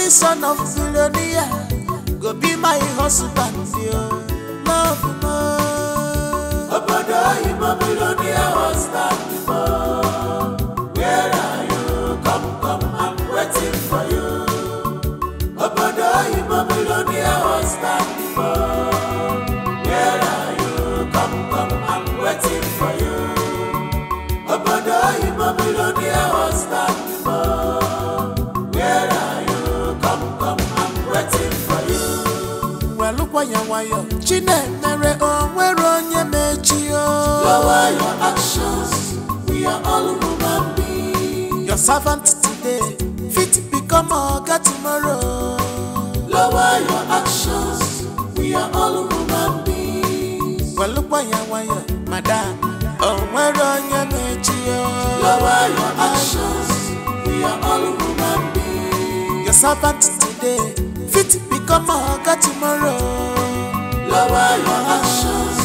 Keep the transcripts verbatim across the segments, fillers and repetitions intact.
Son of billionaire go be my husband, yo. Love more. Obodo oyibo billionaire husband more. Where are you? Come, come, I'm waiting for you. Obodo oyibo billionaire husband more. Where are you? Come, come, I'm waiting for you. Obodo oyibo billionaire husband more. Where are you? Come, come, I'm waiting for you. Well, look why you why you Chinemere o nwere onye mechi o. Lower your actions. We are all human beings. Your servant today fit become oga tomorrow. Lower your actions. We are all human beings. Well, look why you why you madam. O nwere onye mechi o. Lower your actions. We are all human beings. Your servant today fit become oga tomorrow. Lower your actions.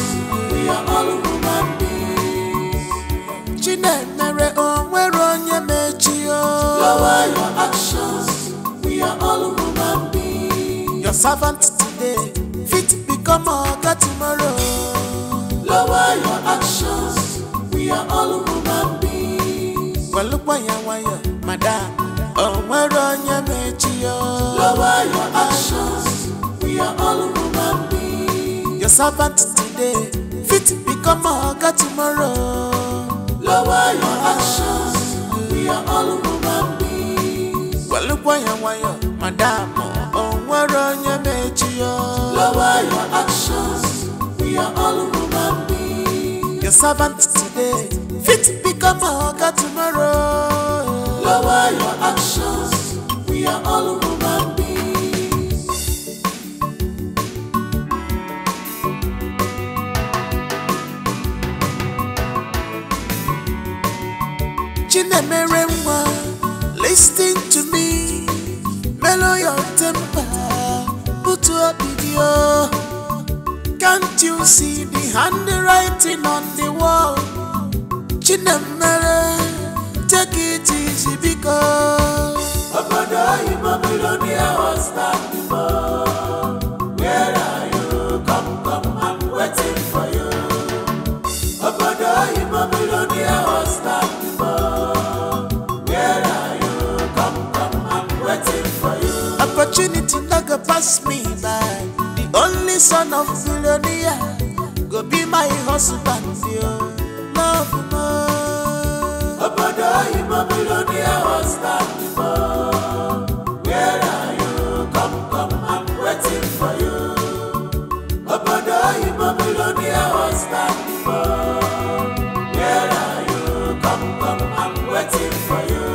We are all human beings. Chinemere o nwere onye mechi o. Lower your actions. We are all human beings. Your servant today fit become oga tomorrow. Lower your actions. We are all human beings. Well, look why you why you madam. O nwere onye mechi o. Lower your actions. We are all human beings. Your servant today fit become oga tomorrow. Lower your actions. We are all human beings. Well, look why you why you madam. O nwere onye mechi o. Lower your actions. We are all human beings. Your servant today fit become oga tomorrow. Lower your actions. We are all human beings. Chinemere nwa, listen to me. Mellow your temper, put your video. Can't you see the handwriting on the wall? Chinemere, take it easy because obodo oyibo billionaire husband more. Where are you? Come, come, I'm waiting for you. Obodo oyibo billionaire husband more. Where are you? Come, come, I'm waiting for you. Opportunity no go pass me by. The only son of billionaire go be my husband, yo. Love more. Obodo oyibo billionaire husband more. Where are you? Come, come, I'm waiting for you. Obodo oyibo billionaire husband more. Where are you? Come, come, I'm waiting for you.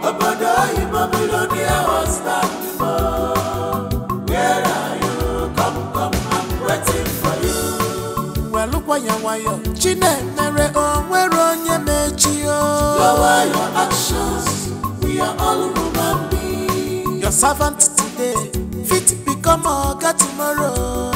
Obodo oyibo billionaire husband more. Where are you? Come, come, I'm waiting for you. Well, look why you why you Chinemere o nwere onye mechi o. Lower your actions. We are all human beings. Your servant today fit become oga tomorrow.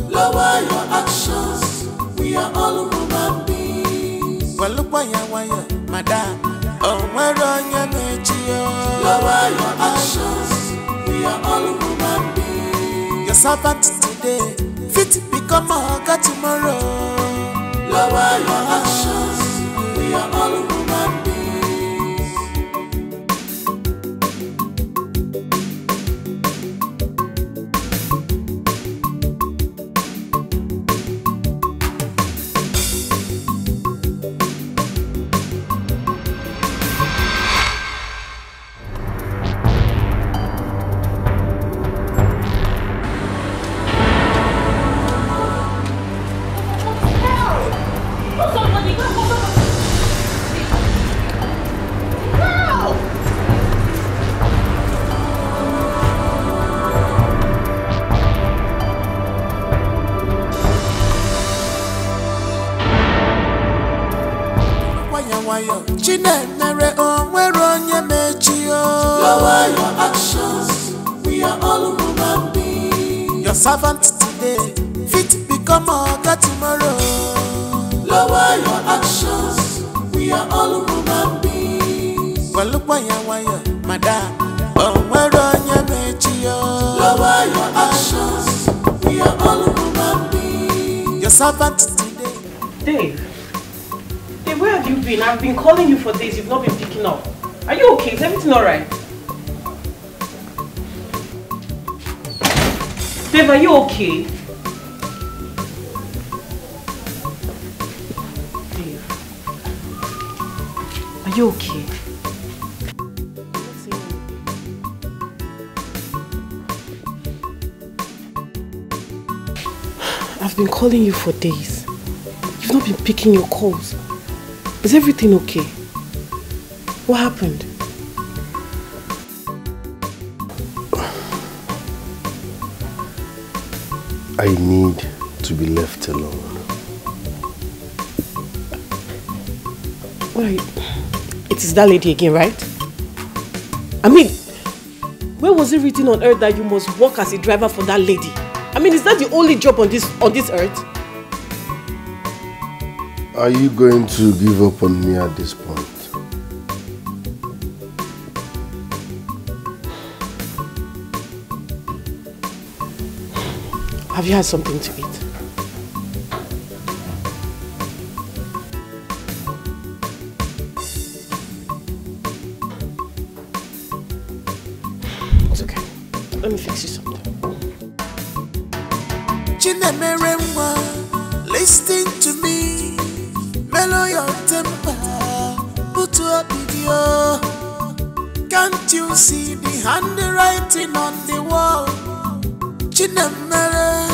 Lower your actions. We are all human beings. Well, look why you why you madam. O nwere onye mechi o. Lower your actions. We are all human beings. Your servant today fit become oga tomorrow. Lower your actions. We are all human beings. Nwayọ nwayọ, Chinenere o nwere onye mechi o. Lower your actions, we are all human beings. Your servant today fit become oga tomorrow. Lower your actions, we are all human beings. Well, look nwayọ nwayọ, madam, o nwere Servant today. Dave, Dave, where have you been? I've been calling you for days. You've not been picking up. Are you okay? Is everything all right? Dave, are you okay? Dave, are you okay? I've been calling you for days. You've not been picking your calls. Is everything okay? What happened? I need to be left alone. Why? It is that lady again, right? I mean, where was it written on earth that you must work as a driver for that lady? I mean, is that the only job on this on this earth? Are you going to give up on me at this point? Have you had something to eat? It's okay. Let me fix you something. Chinemere nwa, listen to me. Mellow your temper, put up with you. Can't you see the handwriting on the wall? Chinemere,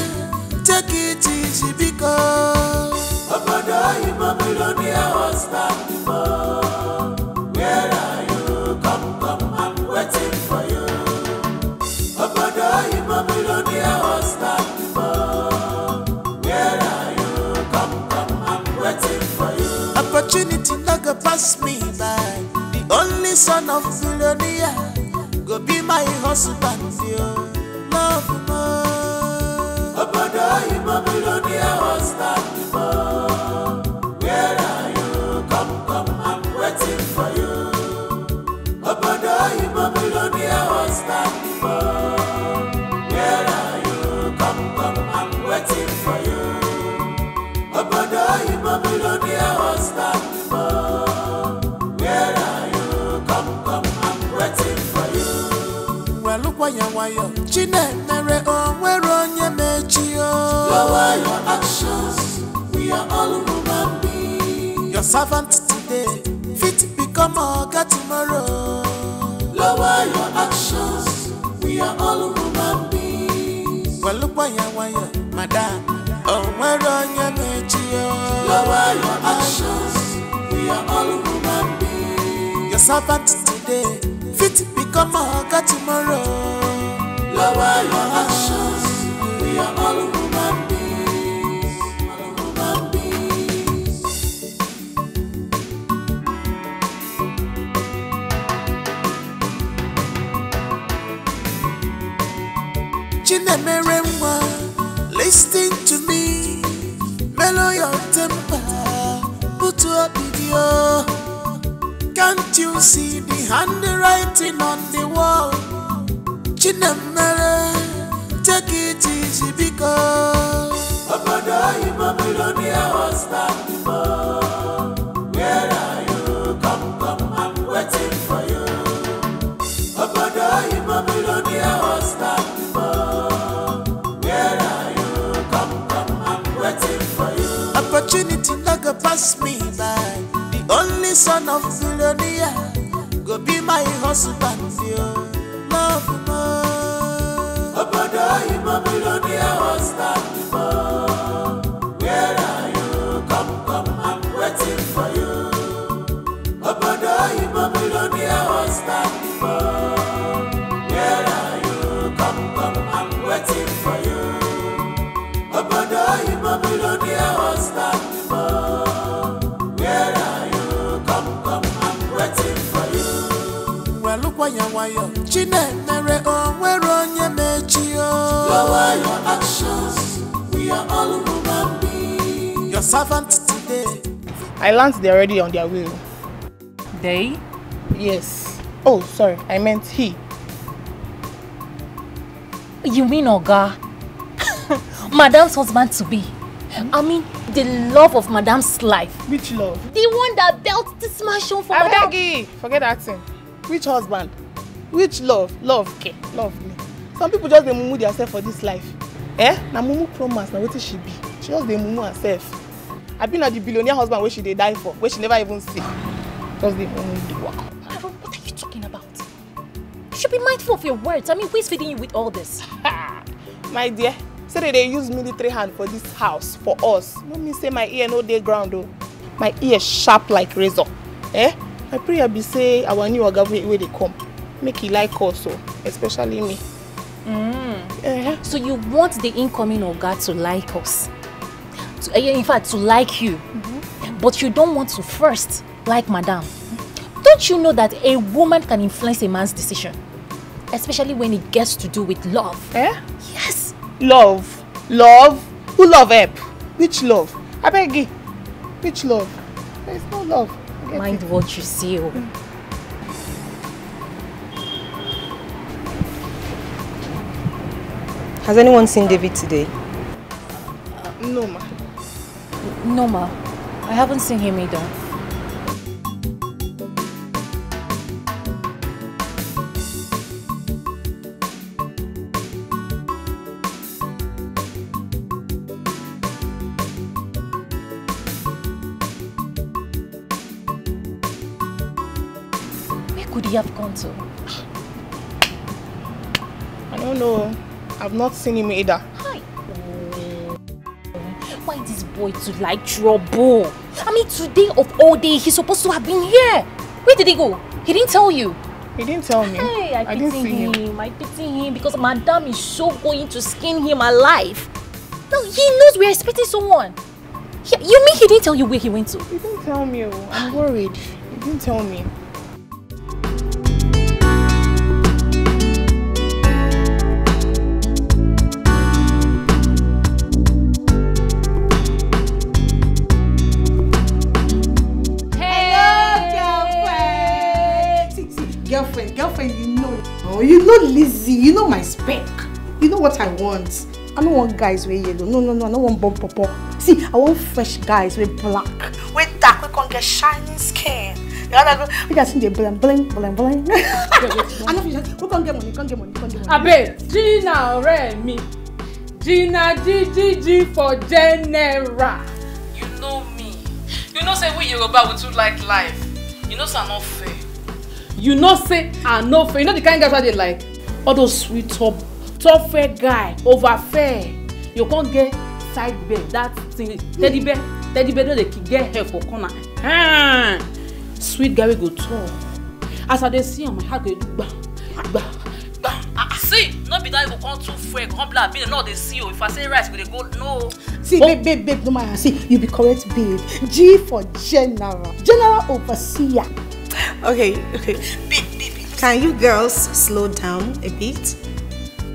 take it easy because obodo oyibo billionaire husband before. Where are you? Come, come, I'm waiting for you. Obodo oyibo billionaire husband before. Where are you? Come, come, I'm waiting for you. Opportunity no go pass me by. The only son of billionaire go be my husband, yo. Love more. Obodo oyibo billionaire husband before. Where are you? Come, come, I'm waiting for you. Obodo oyibo billionaire husband before. Where are you? Come, come, I'm waiting for you. Obodo oyibo billionaire husband before. Where are you? Come, come, I'm waiting for you. Well, look why you, why you. Chinemere o nwere onye mechi o. Lower your actions. We are all human beings. Your servant today fit become oga tomorrow. Lower your actions. We are all human beings. Well, look why you, why you, madam. O nwere onye mechi o. Lower your actions. We are all human beings. Your servant today fit become oga tomorrow. Lower your actions. We are all human beings. All human beings. Chinemere nwa, listen to me. Mellow your temper, put up with you. Can't you see the handwriting on the wall? Chinemere, take it easy because obodo oyibo billionaire husband before. Where are you? Come, come, I'm waiting for you. Obodo oyibo billionaire husband before. Where are you? Come, come, I'm waiting for you. Opportunity no go pass me by. The only son of billionaire go be my husband, yo. Love more. Obodo oyibo billionaire husband before. Where are you? Come, come, I'm waiting for you. Obodo oyibo billionaire husband before. Where are you? Come, come, I'm waiting for you. Obodo oyibo billionaire husband before. Where are you? Come, come, I'm waiting for you. Well, look why you, why you. Chinemere o nwere onye mechi o. Lower your actions. We are all human beings. Your servant today. I learned they're already on their way. They? Yes. Oh, sorry. I meant he. You mean Oga? Madam's husband to be. I mean, the love of Madam's life. Which love? The one that built this mansion for Madam. Abeg, forget that thing. Which husband? Which love? Love, ke? Love me. Some people just dey mumu themselves for this life. Eh? Na mumu promise, na wetin she be. She just dey mumu herself. I be na the billionaire husband wey she dey die for, wey she never even see. Just dey mumu the work. Aaron, what are you talking about? You should be mindful of your words. I mean, who is feeding you with all this? My dear, say they dey use military hand for this house for us. No mean say my ear no dey ground o. My ear sharp like razor. Eh? My prayer be say our new oga wey wey dey come, make he like us o, especially me. Eh? So you want the incoming oga to like us? To, eh, in fact, to like you. But you don't want to first like Madam. Don't you know that a woman can influence a man's decision? Especially when it gets to do with love. Eh? Yes. Love? Love? Who love help? Which love? Abeg, which love? There is no love. Forget Mind it. What you say o. Has anyone seen David today? No, ma. No, ma. I haven't seen him either. Where could he have gone to? I don't know. I've not seen him either. Hi. Why this boy to like trouble? I mean, today of all day, he's supposed to have been here. Where did he go? He didn't tell you. He didn't tell me. Hey, I, I pity didn't see him. him. I pity him because Madam is so going to skin him alive. No, he knows we're expecting someone. He, you mean he didn't tell you where he went to? He didn't tell me. Oh. I'm worried. He didn't tell me. Hello, girlfriend. See, see, girlfriend, girlfriend, you know. Oh, you know Lizzie, you know my spec. You know what I want. I don't want guys with yellow. No, no, no, I don't want bomb papa. See, I want fresh guys with black, with dark, we can get shining skin. The other girl, we just see the bling, bling, bling, bling. I know you just, we can get money, can get money, can get money. Abeg, Gina ọ̀rẹ́ mi. Gina G G G for general. You know me. You know say we Yoruba we too like life. You know say I no fair. You know say I no fair. You know the kind guys wey I dey like? All those sweet top, top fair guy, over fair. You can't get side bed, that thing, teddy bear, teddy bear no dey ki-, get hair for corner. Ah, sweet guy wey go tall. As I dey see am, my heart go do gba, gba, gba. Ah, ah, see, no be that you go come too fair, come black, be no dey see you. If I say rice, go dey go, no. See, babe, babe, babe, no mind. See, you be correct, babe. G for general. General overseer. Okay, okay. Babe, babe, babe. Can you girls slow down a bit?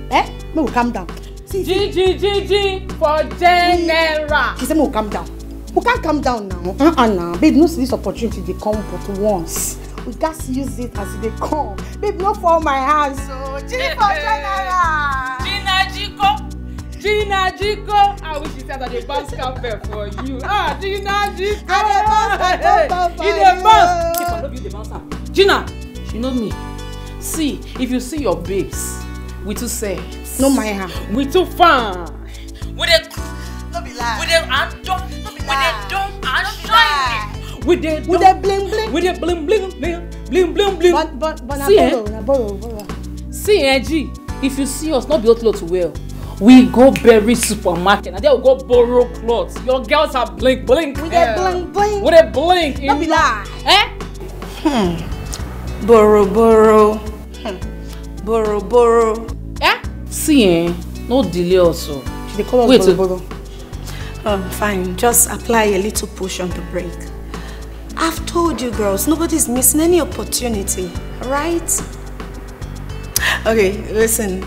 Eh? No, calm down. See, see. G G G G for general. She said, "No, calm down. We can't calm down now. Uh-uh, now. Babe, no see this opportunity they come but once. We got to use it as they come. Babe, not for my hands. So, G for general." Gina Jiko. Gina Jiko. I wish you said that they bounce carpet for you. Ah, Gina Jiko. I dey bounce, I dey bounce, You I dey dey bounce. bounce. If I love you, dey bounce am. Gina, you know me. See, if you see your babes, we too set. No mind her. We too fine. We dey, No be lie. we dey and jump. We dey lie. jump and No be lie. shine. We dey, We dey bling bling. We dey bling bling bling bling bling bling. But but but na See, eh? Borrow, na borrow, borrow. See, eh, G, if you see us, not be clothes well. We go bury supermarket and then we go borrow clothes. Your girls are blink blink. We dey bling bling. We dey blink. No be lie. Eh? Hmm. Boro boro. Hmm. Boro boro. Eh? See, eh? No delay also. She dey call us Wait, borrow, oh. borrow. Um, fine. Just apply a little push on the brake. I've told you girls, nobody's missing any opportunity, right? Okay, listen.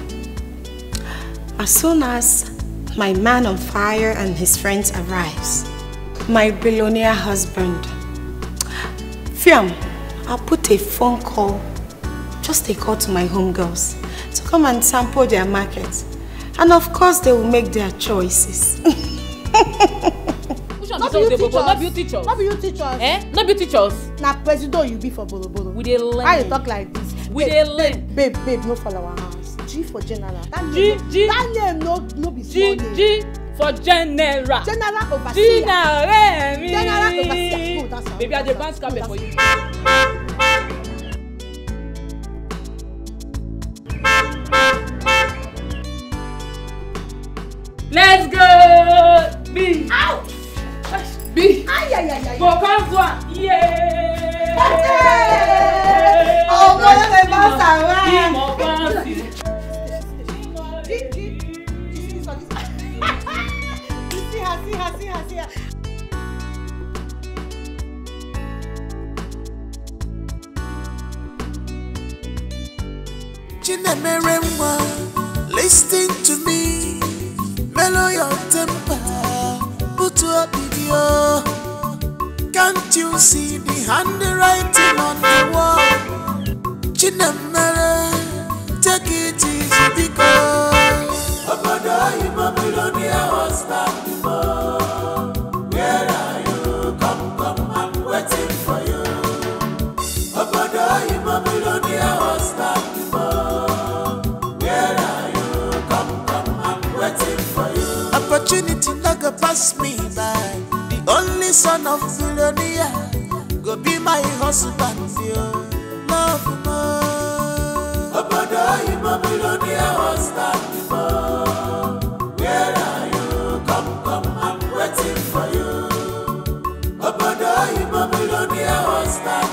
As soon as my man on fire and his friends arrives, my billionaire husband, Fiam, I'll put a phone call, just a call to my homegirls to come and sample their market. And of course, they will make their choices. Which one be Not be you teach us. Not be you teach us. Eh? Not be you teach us. Na presido you be for Boro Boro. We dey learn. Why you talk like this? We dey learn. Babe, babe, no fall our hands. G for general. That name, G, that name no, no be small name. G for general. General overseer. General overseer. No, that's all. Baby, I dey bounce carpet for you. Let's go! B. Ouch! B. Ay, ay, ay, ay. Mo kàn fún wa. Yeah! Ọmọ yẹn lè bá sàrà. Bí mo bá ń sìn. You see her, see her, see her, see her. Chinemere nwa, listen to me. Mellow your temper, put up with you. Can't you see the handwriting on the wall? Chinemere, take it easy because obodo oyibo billionaire husband. Where are you? Come, come, I'm waiting for you. Obodo oyibo billionaire husband. Where are you? Come, come, I'm waiting for you. Opportunity no go pass me by. The only son of billionaire go be my husband, yo. Love more. Obodo oyibo billionaire husband. Where are you? Come, come, I'm waiting for you. Obodo oyibo billionaire husband.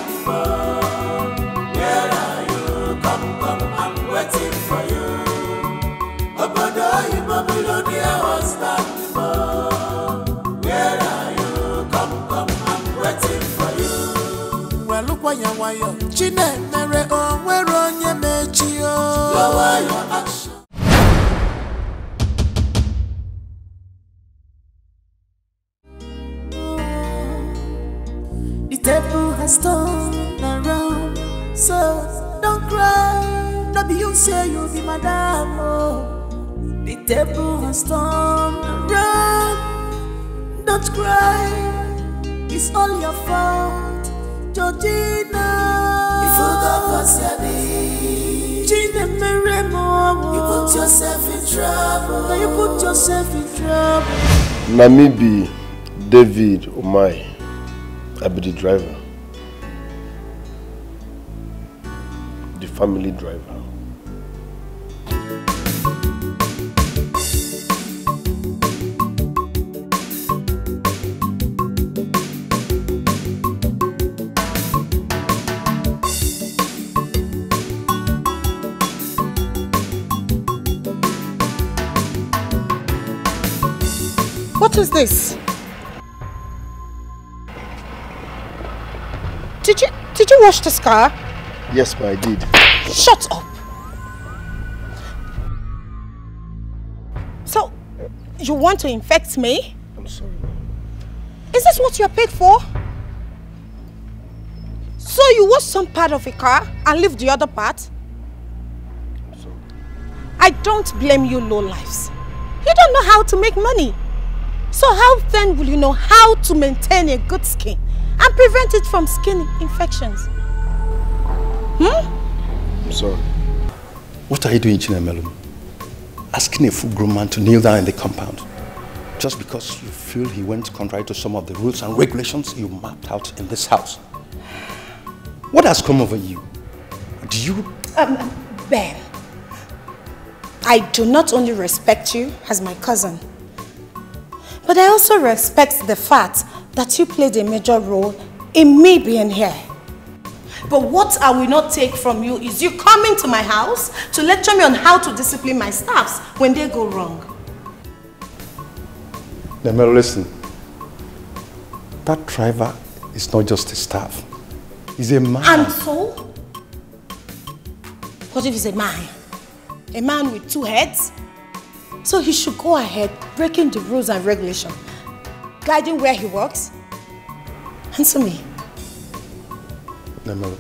Where are you? Come, come, I'm waiting for you. Obodo oyibo billionaire husband. Where are you? Come, come, I'm waiting for you. Well, look why you, why you. Chinemere, oh, where on your mechi, oh. Lower your action. The table has turned around, so don't cry. No be you say you be madam, oh. The table has turned around. Don't cry. It's all your fault, Georgina. If you go for Sabi, Chinemere mo. You put yourself in trouble. Now you put yourself in trouble. Na me be David Omai. I be the driver. The family driver. What is this? Did you did you wash this car? Yes, ma, I did. Shut up. So, you want to infect me? I'm sorry. Is this what you're paid for? So you wash some part of a car and leave the other part? I don't blame you low lives. You don't know how to make money. So how then will you know how to maintain a good skin and prevent it from skin infections? Hmm? I'm sorry. What are you doing, Chinemelu? Asking a full-grown man to kneel down in the compound just because you feel he went contrary to some of the rules and regulations you mapped out in this house. What has come over you? Do you... Um, Ben, I do not only respect you as my cousin, but I also respect the fact that you played a major role in me being here. But what I will not take from you is you coming to my house to lecture me on how to discipline my staffs when they go wrong. Nemelo, listen. That driver is not just a staff. He's a man. And so? What if he's a man? A man with two heads? So he should go ahead breaking the rules and regulation, guiding where he works. Answer me. Nemelo,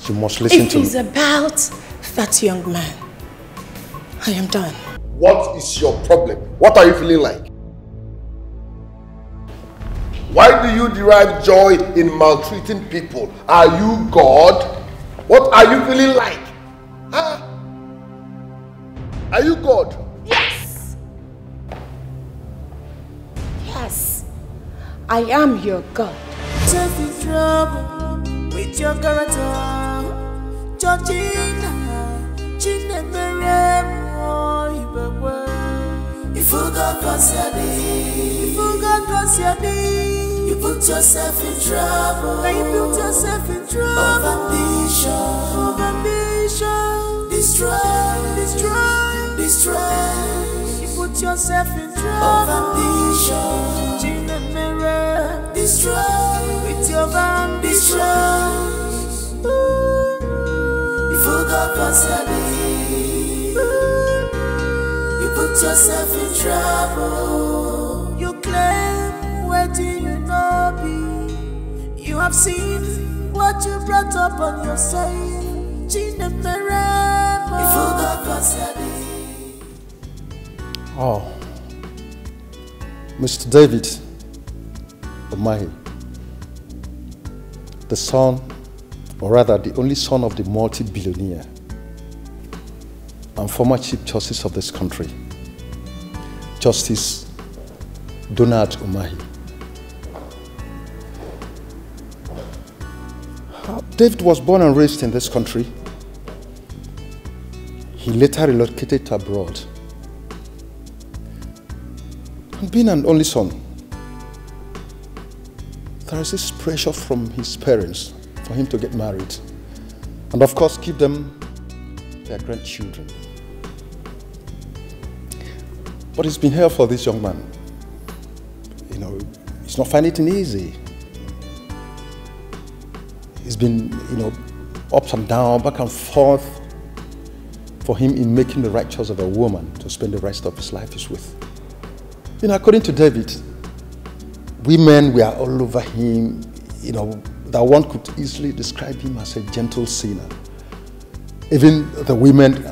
you must listen to me. If it's about that young man, I am done. What is your problem? What are you feeling like? Why do you derive joy in maltreating people? Are you God? What are you feeling like? Huh? Are you God? Yes! Yes, I am your God. Self in trouble with your character. Georgina, Chinemere, Ibekwe. If you got custody, if you got custody, you put yourself in trouble. Now you put yourself in trouble. Of ambition, of ambition. Destroy, destroy, destroy. You put yourself in trouble. Of ambition. Chinemere. Destroy with your ambition. Ooh. If you got custody, you put yourself in trouble. You claim what you know be. You have seen what you brought upon yourself. Chinemere. If you got custody. Oh, Mister David Umahi, the son, or rather the only son of the multi-billionaire and former Chief Justice of this country, Justice Donald Umahi. David was born and raised in this country. He later relocated to abroad. And being an only son, there is this pressure from his parents for him to get married and, of course, give them their grandchildren. But it's been hell for this young man. You know, he's not finding it easy. It's been, you know, ups and down, back and forth for him in making the right choice of a woman to spend the rest of his life is with. You know, according to David, women were all over him, you know, that one could easily describe him as a gentle sinner. Even the women,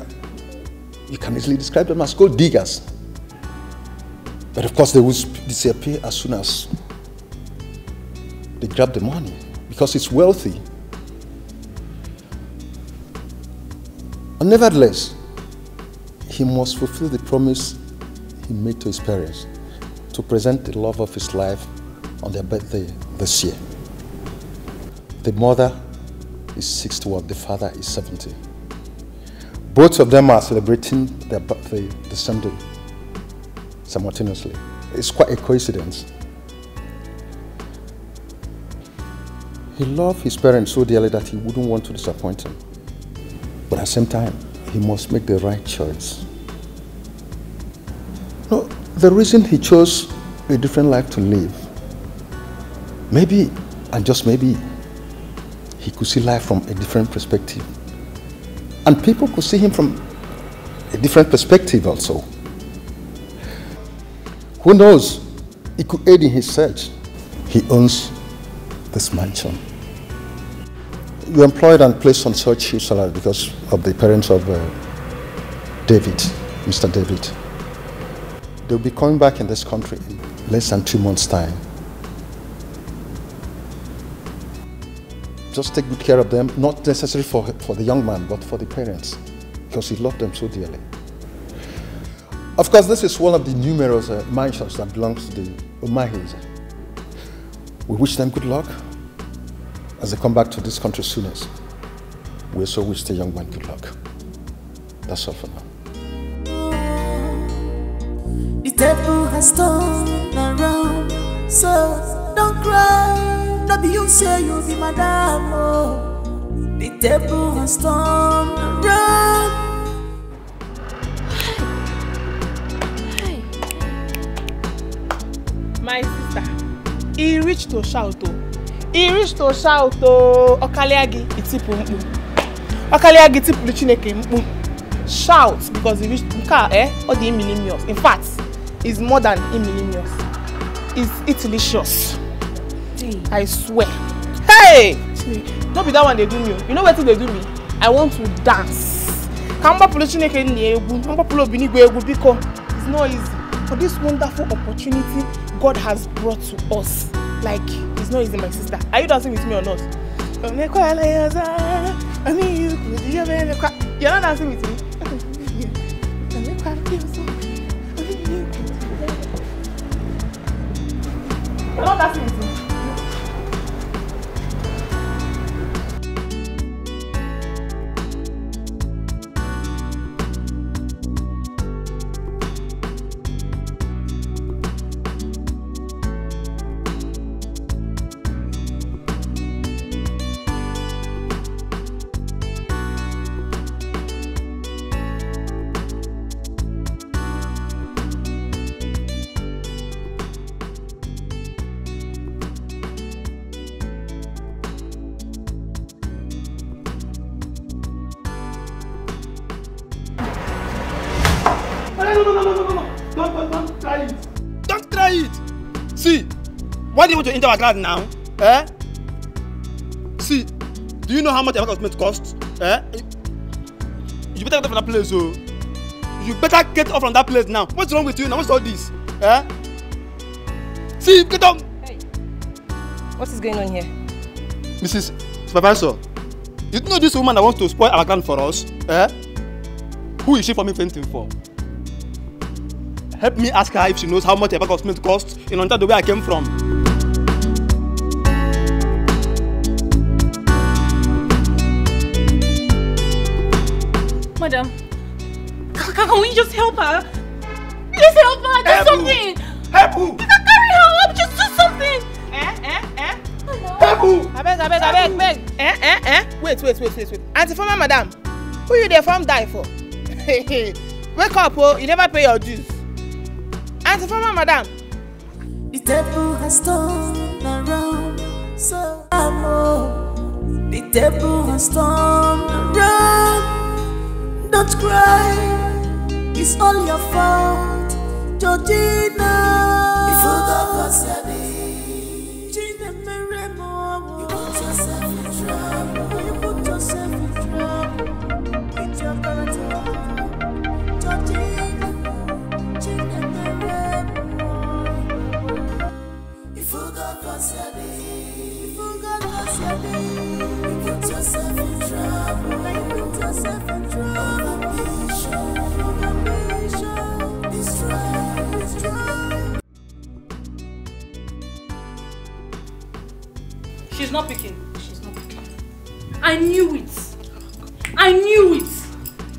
you can easily describe them as gold diggers. But of course, they will disappear as soon as they grab the money because it's wealthy. And nevertheless, he must fulfill the promise he made to his parents to present the love of his life on their birthday this year. The mother is sixty-one, the father is seventy. Both of them are celebrating their birthday the same day, simultaneously. It's quite a coincidence. He loved his parents so dearly that he wouldn't want to disappoint them. But at the same time, he must make the right choice. No, the reason he chose a different life to live, maybe, and just maybe, he could see life from a different perspective. And people could see him from a different perspective also. Who knows? He could aid in his search. He owns this mansion. You employed and placed on such huge salary because of the parents of uh, David, Mister David. They'll be coming back in this country in less than two months' time. Just take good care of them, not necessarily for, for the young man, but for the parents, because he loved them so dearly. Of course, this is one of the numerous uh, mansions that belongs to the Umahis. We wish them good luck as they come back to this country soonest. We also wish the young man good luck. That's all for now. The table has turned around, so don't cry. No be you say you be madam, oh. The table has turned around. My sister, e reach to shout o. E reach to shout o. Ọkalịa gị itipu mkpu. Ọkalịa gị tipụrụ Chineke mkpu. Shout because e reach nke a, eh, ọ dị millennium. In fact, it's more than millennium. It's delicious. I swear. Hey! No be that one dey do me o. You know wetin dey do me? I want to dance. Ka m gbapụrụ Chineke nna egwu, ka m gbapụrụ Obinigwe egwu, biko. It's not easy. For this wonderful opportunity God has brought to us. Like, it's not easy, my sister. Are you dancing with me or not? You're not dancing with me. You're not dancing with me. No, no, no, no, no, no, no. Don't, don't, don't try it. Don't try it. See, why do you want to enter our ground now? Eh? See, do you know how much a bag of cement costs? Eh? You better get off from that place, oh. You better get off from that place now. What's wrong with you now? What's all this? Eh? See, get up. Hey, what is going on here? Missus Supervisor, you know this woman that wants to spoil our ground for us? Eh? Who is she forming fainting for? Help me ask her if she knows how much a bag of cement costs in Onitsha, the way I came from. Madam, can, can we just help her? Please help her, do something. Help who? Carry her up, just do something. Eh, eh, eh? Help who? Abeg, abeg, abeg, abeg. Eh, eh, eh? Wait, wait, wait, wait, wait. Auntie former madam, who you dey form die for? Wake up, oh, you never pay your dues. Auntie former madam. The table has turned around, so I'm oh. The table has turned around. Don't cry, it's all your fault, Georgina. If you go for Sabi, Chine Meremo. You put yourself in trouble. You put yourself in trouble with your character, Georgina. Chine Meremo. If you go for Sabi, if you go for Sabi, you put yourself in trouble. You put yourself in trouble. Overvision, overvision, destroy, destroy. She's not picking. She's not picking. I knew it. I knew it.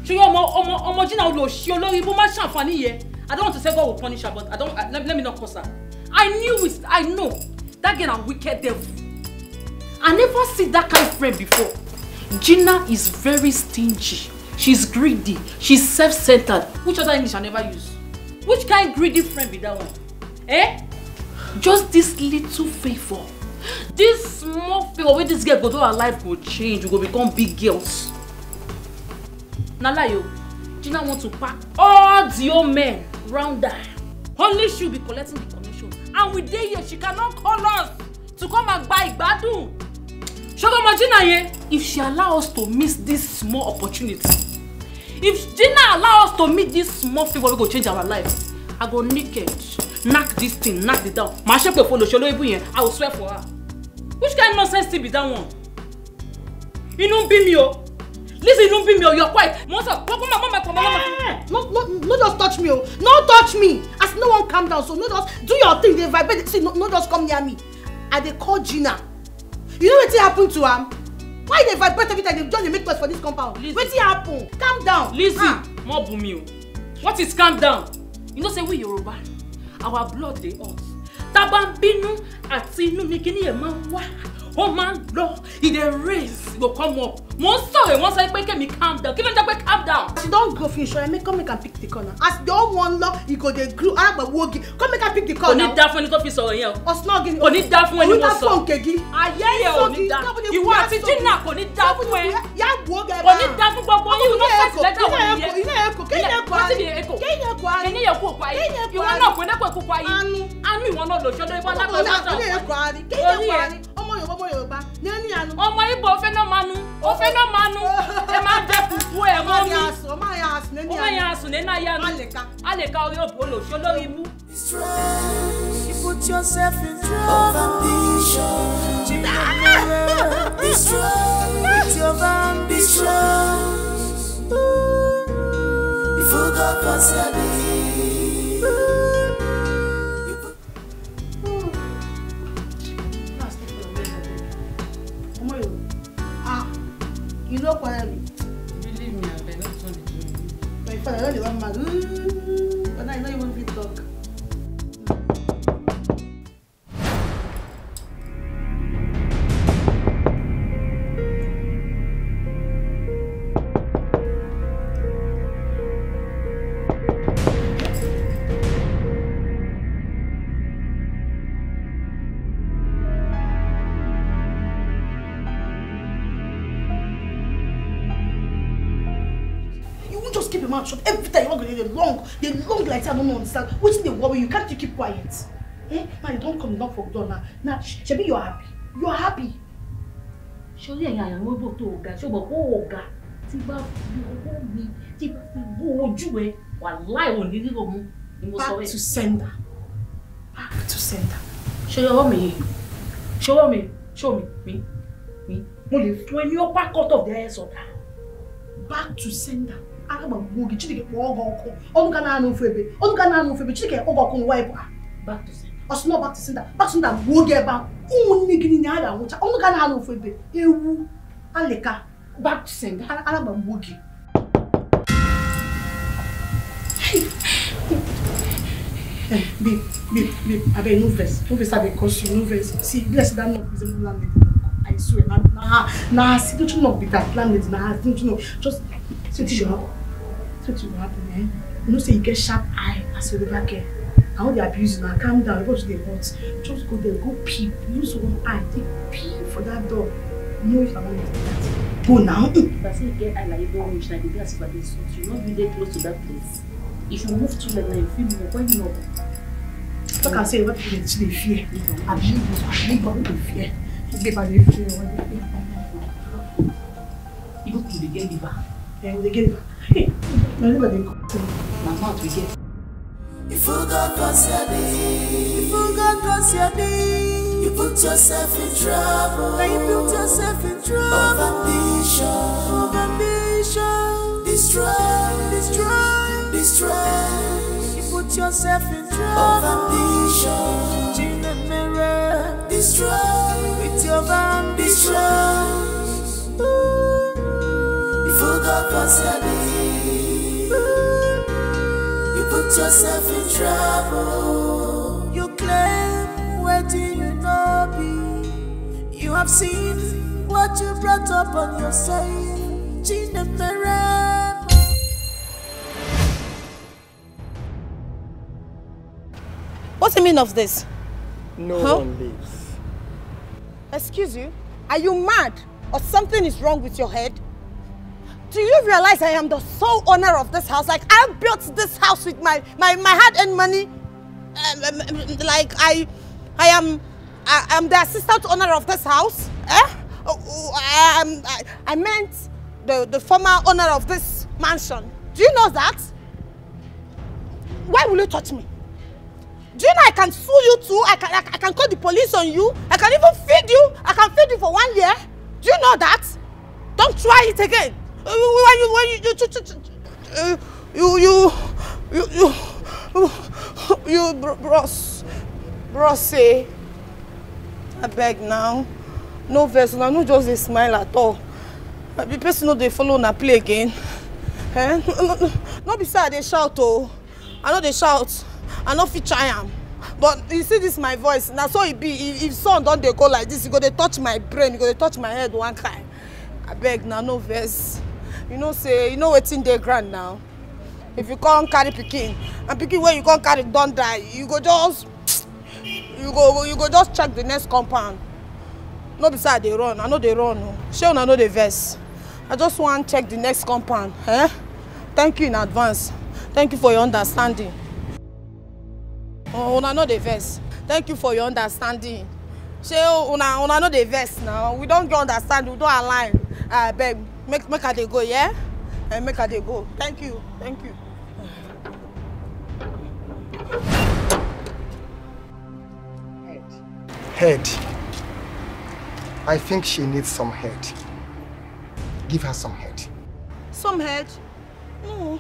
Ṣé ọmọ ọmọ ọmọ Gina ló ṣe olórí ibú má ṣàǹfààní yẹn? I don't want to say God will punish her, but I don't. I, let, let me not curse her. I knew it. I know. That girl a wicked devil. I never see that kind of friend before. Gina is very stingy. She's greedy. She's self-centered. Which other English I never use? Which kind greedy friend be that one? Eh? Just this little favor. This small favor wey this girl go do, her life go change. We go become big girls. Na lie o. Gina want to pack all the old men round her. Only she will be collecting the commission. And we dey here, she cannot call us to come and buy ìgbádùn. Ṣọkọ ọmọ Gina yẹn, if she allow us to miss this small opportunity, if Gina allow us to meet this small favor wey go change our life, I go naked, knack this thing, knack it down. Màá ṣépè fún olóṣèlú ibú yẹn, I will swear for her. Which kind nonsense thing be that one? Inú ń bí mi o. Listen, inú ń bí mi o, you're quiet. Mo ń sọ, kókó máa, máa, máa, máa, máa. No, no, no, just touch me o. No touch me. As no one calm down, so no just do your thing, dey vibrate. See, no, no just come near me. I dey call Gina. You know wetin happen to am? Why you dey vibrate every time? You just dey make noise for this compound. Listen. Wetin happen? Calm down. Listen, ah. Mo bù mí o. What is calm down? You know say we Yoruba, our blood dey hot. Tá bá ń bínú àti inú ni kíní yẹn máa ń wá. Ó máa ń lọ, e dey raise, e go come up. Mo ń sọ̀rọ̀, wọ́n sọ pé kẹ́mi calm down. Kí ló ń jẹ́ pé calm down? As you don grow finish, oya, make, come make am pick the corner. As the old one lọ, e go dey grow. Aragba wogi, come make am pick the corner. Kò ní dá fún ẹni tó fi sọ̀rọ̀ yẹn o. Ọ̀sán náà gini? Kò ní dá fún ẹni mo sọ. Kò ní dá fún òǹkè gí. Ayé ẹ̀ ò ní dá. Ìwọ àti Gina kò ní dá fún ẹ. Yá wo gẹ̀ bá. Kò ní dá fún gbogbo yín. Iná ẹ̀kọ́, iná ẹ̀kọ́, kí ni ẹ̀kọ́ àárín? Kí ni ẹ̀kọ́ àárín? Kí ni ẹ̀kọ́ àárín? Ìwọ náà kò ní kó kó ayé. Anu. Anu ìwọ náà lò ṣọdọ ìbọn lápẹ́. Kí ni ẹ̀kọ́ àárín? Kí ni ẹ̀kọ́ àárín? Ọmọ Yorùbá, ọmọ Yorùbá. Ní ẹni àánú. Ọmọ Igbo ofe no manu, ofe no manu. Ẹ máa ń jẹ kúkú ẹ̀ mọ́ mi. Ọmọ yẹn àsùn, ọmọ yẹn àsùn, ní ẹni àánú. Má lè ka. A lè ka orí òbò lò ṣó lórí ibú. Stress. You put yourself in trouble. Ambition. Destroy. With your ambition. Ooh. You forgot what's happening. You put Omo, you, ah, you no quarrel me. You leave me, abeg, no turn the thing. My father, I don't even mad. Ooh, but now you no even fit talk. You won't just keep your mouth shut. Every time you want to dey long, dey long like say I don't understand. Wetin dey worry you? Can't you keep quiet? Eh? Now you don't come knock for door now. Now, sh- shebi you're happy. You're happy. Ṣorí ẹ̀yin àyàwó bò tó o ga, ṣó mọ̀ pé o ga? Tí bá fi ọwọ́ mi, tí bá fi bú ojú ẹ, wàláì ò ní ríro mu. Ni mo sọ Back bẹ́ẹ̀. To sender. Back to sender. Ṣé ọwọ́ mi yìí? Ṣé ọwọ́ mi? Ṣé omi? Mi? Mi? Mo lè fún ẹ ní upper cut of the head sọ̀tà. Back to sender. Araba gbuo gị, Chineke kpọọ gị ọkụ. Ọnụ ga na-anụ ofu ebe. Ọnụ ga na-anụ ofu ebe. Chineke kpọọ gị ọkụ n'ụwa ịbụ a. Back to sender. Ọ sị na back to sender. Back to sender gbuo gị ebe a. Ụmụnne gị niile a ga-anwụcha. Ọnụ ga na-anụ ofu ebe. Ewu, alịka, back to sender. Ara- Araba gbuo gị. Hey. Eh, babe, babe, babe, abeg no vex, no vex, I dey curse you, no vex. See, be like say that knock be say landlady knock. I swear, na na na signature knock be that landlady, na her signature knock. Just see wetin should happen. See wetin go happen, eh? You know say you get sharp eye as a river girl. I wan dey abuse you now. Calm down, everybody dey hot. Just go there, go peep. Use one eye, take peep for that door. Know if I wan do that. Go now. Mm. If I say you get eye like you don reach, like the glass for this, you no be dey close to that place. If you move too late, now you feel me. When you know. Talk and say what people dey fear. Abi you go, abi you go dey fear. Give her the fear. You go to the get liver. Yeah, we dey get liver. Hey, my liver dey come. My mouth we get. You forgot what's your name. You forgot what's your name. You put yourself in trouble. Now you put yourself in trouble. Of ambition. Of ambition. Destroy. Destroy. Destroy. You put yourself in trouble. Of ambition. Chinamere. Destroy. With your ambition. Destroy. You forgot what's your name. You put yourself in trouble. You claim what you know be. You have seen what you brought up on yourself. Chinamere. What's the meaning of this? No Huh? one lives. Excuse you? Are you mad? Or something is wrong with your head? Do you realize I am the sole owner of this house? Like, I built this house with my, my, my hard-earned money. Um, um, um, like, I, I am, I am the assistant owner of this house. Eh? Oh, oh, I am, I, I meant the, the former owner of this mansion. Do you know that? Why will you touch me? Do you know I can sue you too? I can, I, I can call the police on you. I can even feed you. I can feed you for one year. Do you know that? Don't try it again. Uh, When you, when you, you, you, you, uh, you, you, you, you, you, bro- bros, bros, say, I beg now. No verse, now no just dey smile at all. Uh, The person no dey follow na play again. Eh? No, no, no, no be say I dey shout oh. I no dey shout. I no fit try am. But you see this my voice. Na so e be. If, if sun don dey go like this, e go dey touch my brain. E go dey touch my head one kind. I beg na no verse. You know say you know wetin dey ground now. If you come carry pikin and pikin wey you come carry don die, you go just you go you go just check the next compound. No be say I dey run, I no dey run o. Shey una no dey vex? I just wan check the next compound. Eh? Thank you in advance. Thank you for your understanding. Oh, una no dey vex. Thank you for your understanding. Shey una una no dey vex now? We don get understanding, we don align. Abeg, make make I dey go, yeah? And make I dey go. Thank you, thank you. Head. I think she needs some head. Give her some head. Some head? No.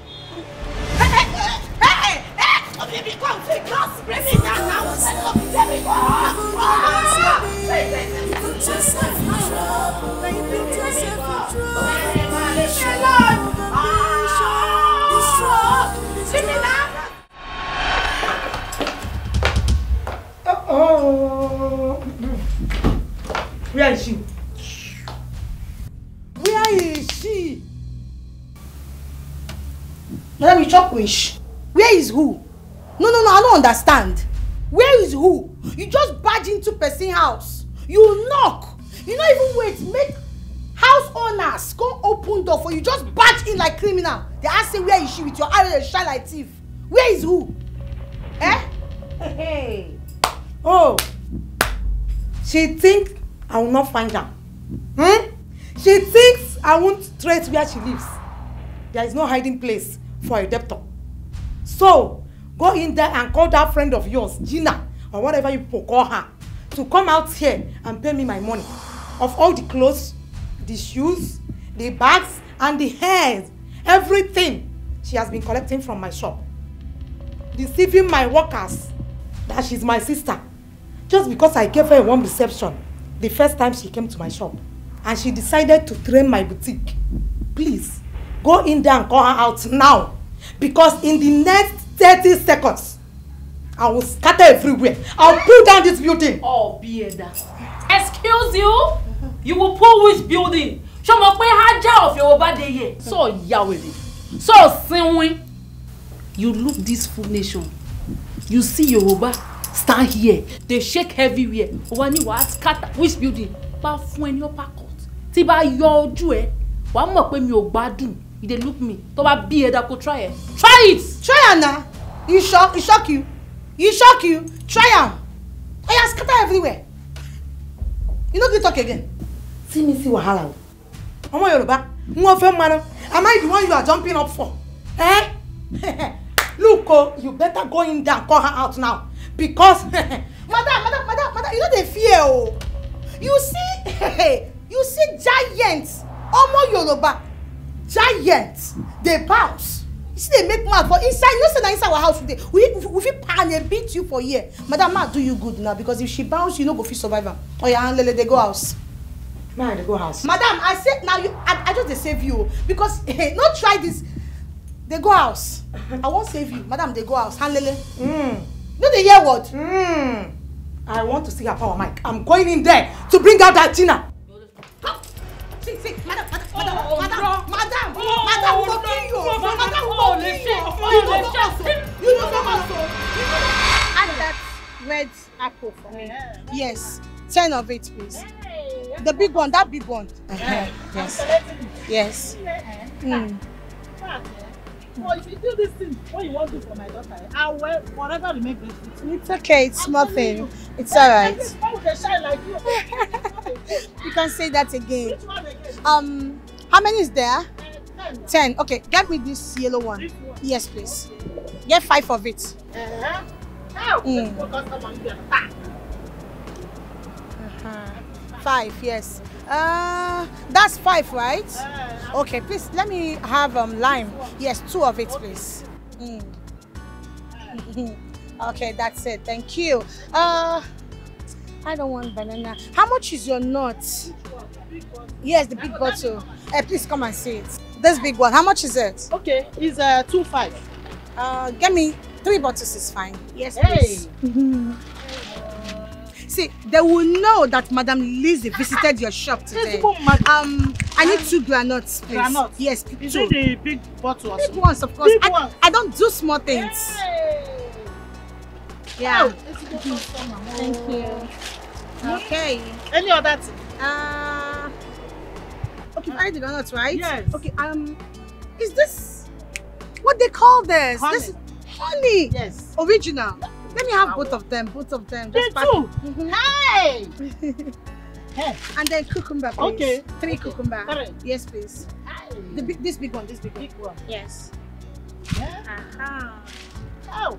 Oh. Where is she? Where is she? Madam, you chop wish. Where is who? No, no, no, I don't understand. Where is who? You just barge into person house. You knock. You not even wait. Make house owners come open door for you. Just barge in like criminal. They ask say where is she with your eye wey dey shine like thief. Where is who? Eh? Hey. Oh. She think I will not find her. Hmm? She thinks I won't trace where she lives. There is no hiding place for a debtor. So, go in there and call that friend of yours, Gina, or whatever you people call her, to come out here and pay me my money. Of all the clothes, the shoes, the bags, and the hairs, everything she has been collecting from my shop. Deceiving my workers that she's my sister. Just because I gave her a warm reception the first time she came to my shop and she decided to drain my boutique. Please, go in there and call her out now. Because in the next thirty seconds, I will scatter everywhere. I'll pull down this building. Oh, Bieda. Excuse you? You will pull which building? Ṣé o mọ̀ pé Hajj of Yoruba dey here? So ya wèrè. So sinwin. You look this fool nation. You see Yoruba stand here, dey shake everywhere. O wa ni wa scatter which building? Bá fún ẹ ní uppercut. Tí bá yọ ojú ẹ, wàá mọ̀ pé mi ò gbádùn. You dey look me. Tó bá bí ẹ dá kó try ẹ. Try it. Try am na. You shock, you shock you. You shock you. Try am. Oya scatter everywhere. You no gree talk again. See me see wahala o. Ọmọ Yorùbá, n ò fẹ́ mọ náà. Am I the one you are jumping up for? Eh? Look o, you better go in there and call her out now because madam, madam, madam, madam, you no dey fear o. You see, you see giant, ọmọ Yorùbá, giant dey bounce. You see dey make mouth for inside, you know say na inside our house we dey. We, we, we fit pan and beat you for here. Madam, ma do you good now because if she bounce, you no go fit survive am. Oya, hand lele, dey go house. Ma, dey go house. Madam, I say now you, I, I just dey save you o, because no try this. Dey go house. I wan save you. Madam, dey go house. Hand lele. Mm. No dey hear word. Mm. I want to see her power, Mike. I'm going in there to bring out that Gina. Come. See, see, madam, madam, madam, madam, madam, madam, we go kill you. Madam, we go kill you. You no go house o. You no go house o. You no go house o. Add that red apple for me. Yes, ten of it, please. The big one, that big one. Yes. Yes. Mm. But if you do this thing, what you want to do for my daughter? I will, whatever remain best. It's okay, it's nothing. It's all right. Why would they shine like you? You can say that again. Which one again? Um, how many is there? Ten. Ten. Okay, get me this yellow one. This one. Yes, please. Get five of it. Uh-huh. Now, mm. Let's go customer, you get five. Uh-huh. Five, yes. Uh, that's five, right? Uh, okay, please let me have um lime. Yes, two of it, please. Mm. Okay, that's it. Thank you. Uh, I don't want banana. How much is your nut? Yes, the big bottle. Eh, please come and see it. This big one. How much is it? Okay, it's uh two five. Uh, get me three bottles is fine. Yes, please. Hey. See, they will know that Madam Lizzie visited your shop today. This woman. Um, I need two granuts, please. Granite. Yes, two. Is it the big bottle or something? Big ones, of course. Big ones. I don't do small things. Hey. Yeah. Oh, it's a good customer. Thank you. Okay. Any other thing? Uh, okay, I did not, right? Yes. Okay, um, is this what they call this? Honey. This honey. Yes. Original. Let me have both of them, both of them. Just pack. Two. Mm-hmm. Hey! Hey. And then cucumber, please. Okay. Three cucumber. Three. Yes, please. Hey. The big, this big one, this big one. Big one. Yes. Yeah. Uh-huh. Oh.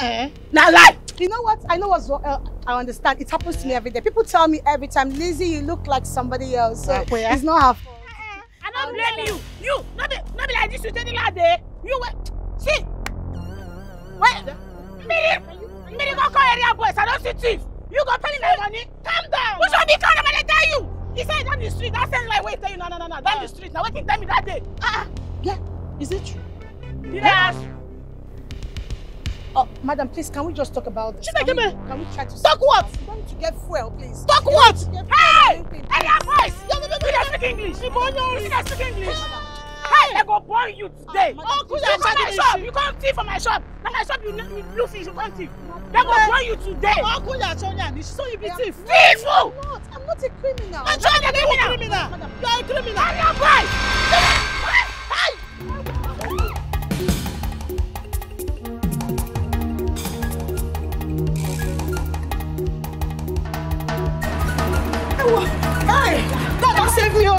Eh? Na lie. You know what? I know what's wrong. Uh, I understand. It happens to me every day. People tell me every time, "Lizzie, you look like somebody else." So it's not her fault. I don't blame you. You, no be, no be like this you take the last day. You wait. See. Wait. Miri, Miri go call area boys. I don't see thief. You go pay me my money. Calm down. Which one be calm? I tell you. He said down the street. That same line wey tell you, "No, no, no, no, down the street." Now wetin tell me that day? Ah, yeah. Is it true? Yes. Oh, madam, please, can we just talk about this? Can we, can we try to talk what? We want to get fuel, please. Talk what? Hey! Area boys! You dey speak English? You dey speak English? Hey, they go burn you today. Uncle, you come my shop. You come thief for my shop. Na my shop you, you do finish, you come thief. They go burn you today. Uncle, you are showing me. So you be thief. Thief! I'm not. I'm not a criminal. I'm not a criminal. You are a criminal. Area boys! Hey! Hey, God don save me o.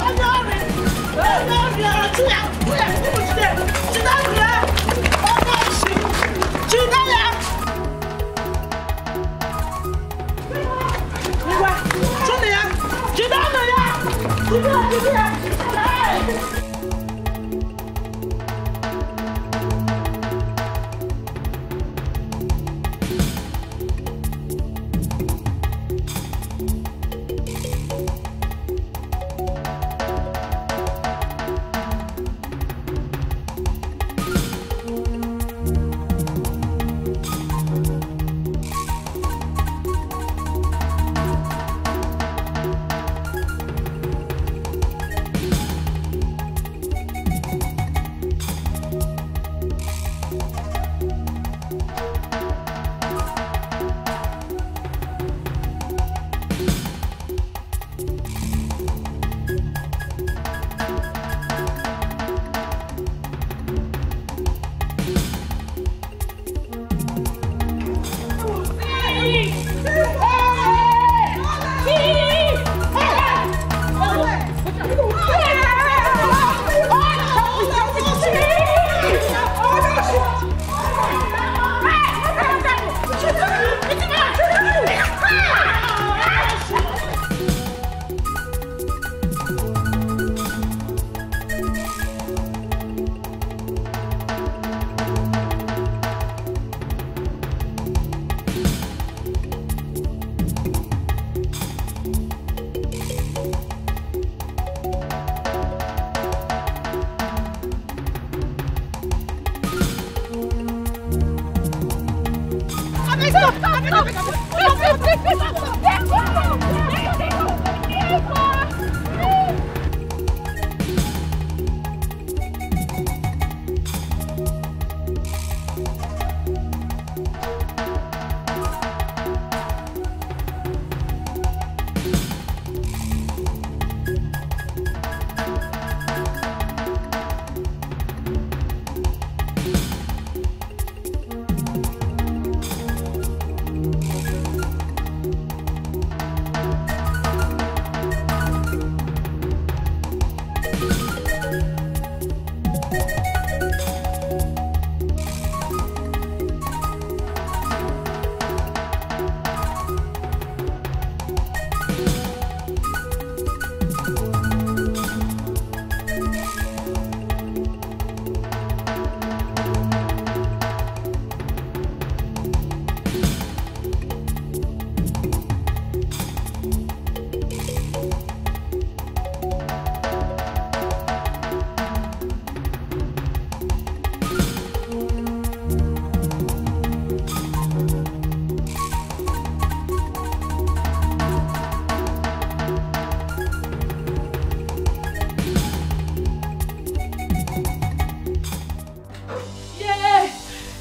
Yeah,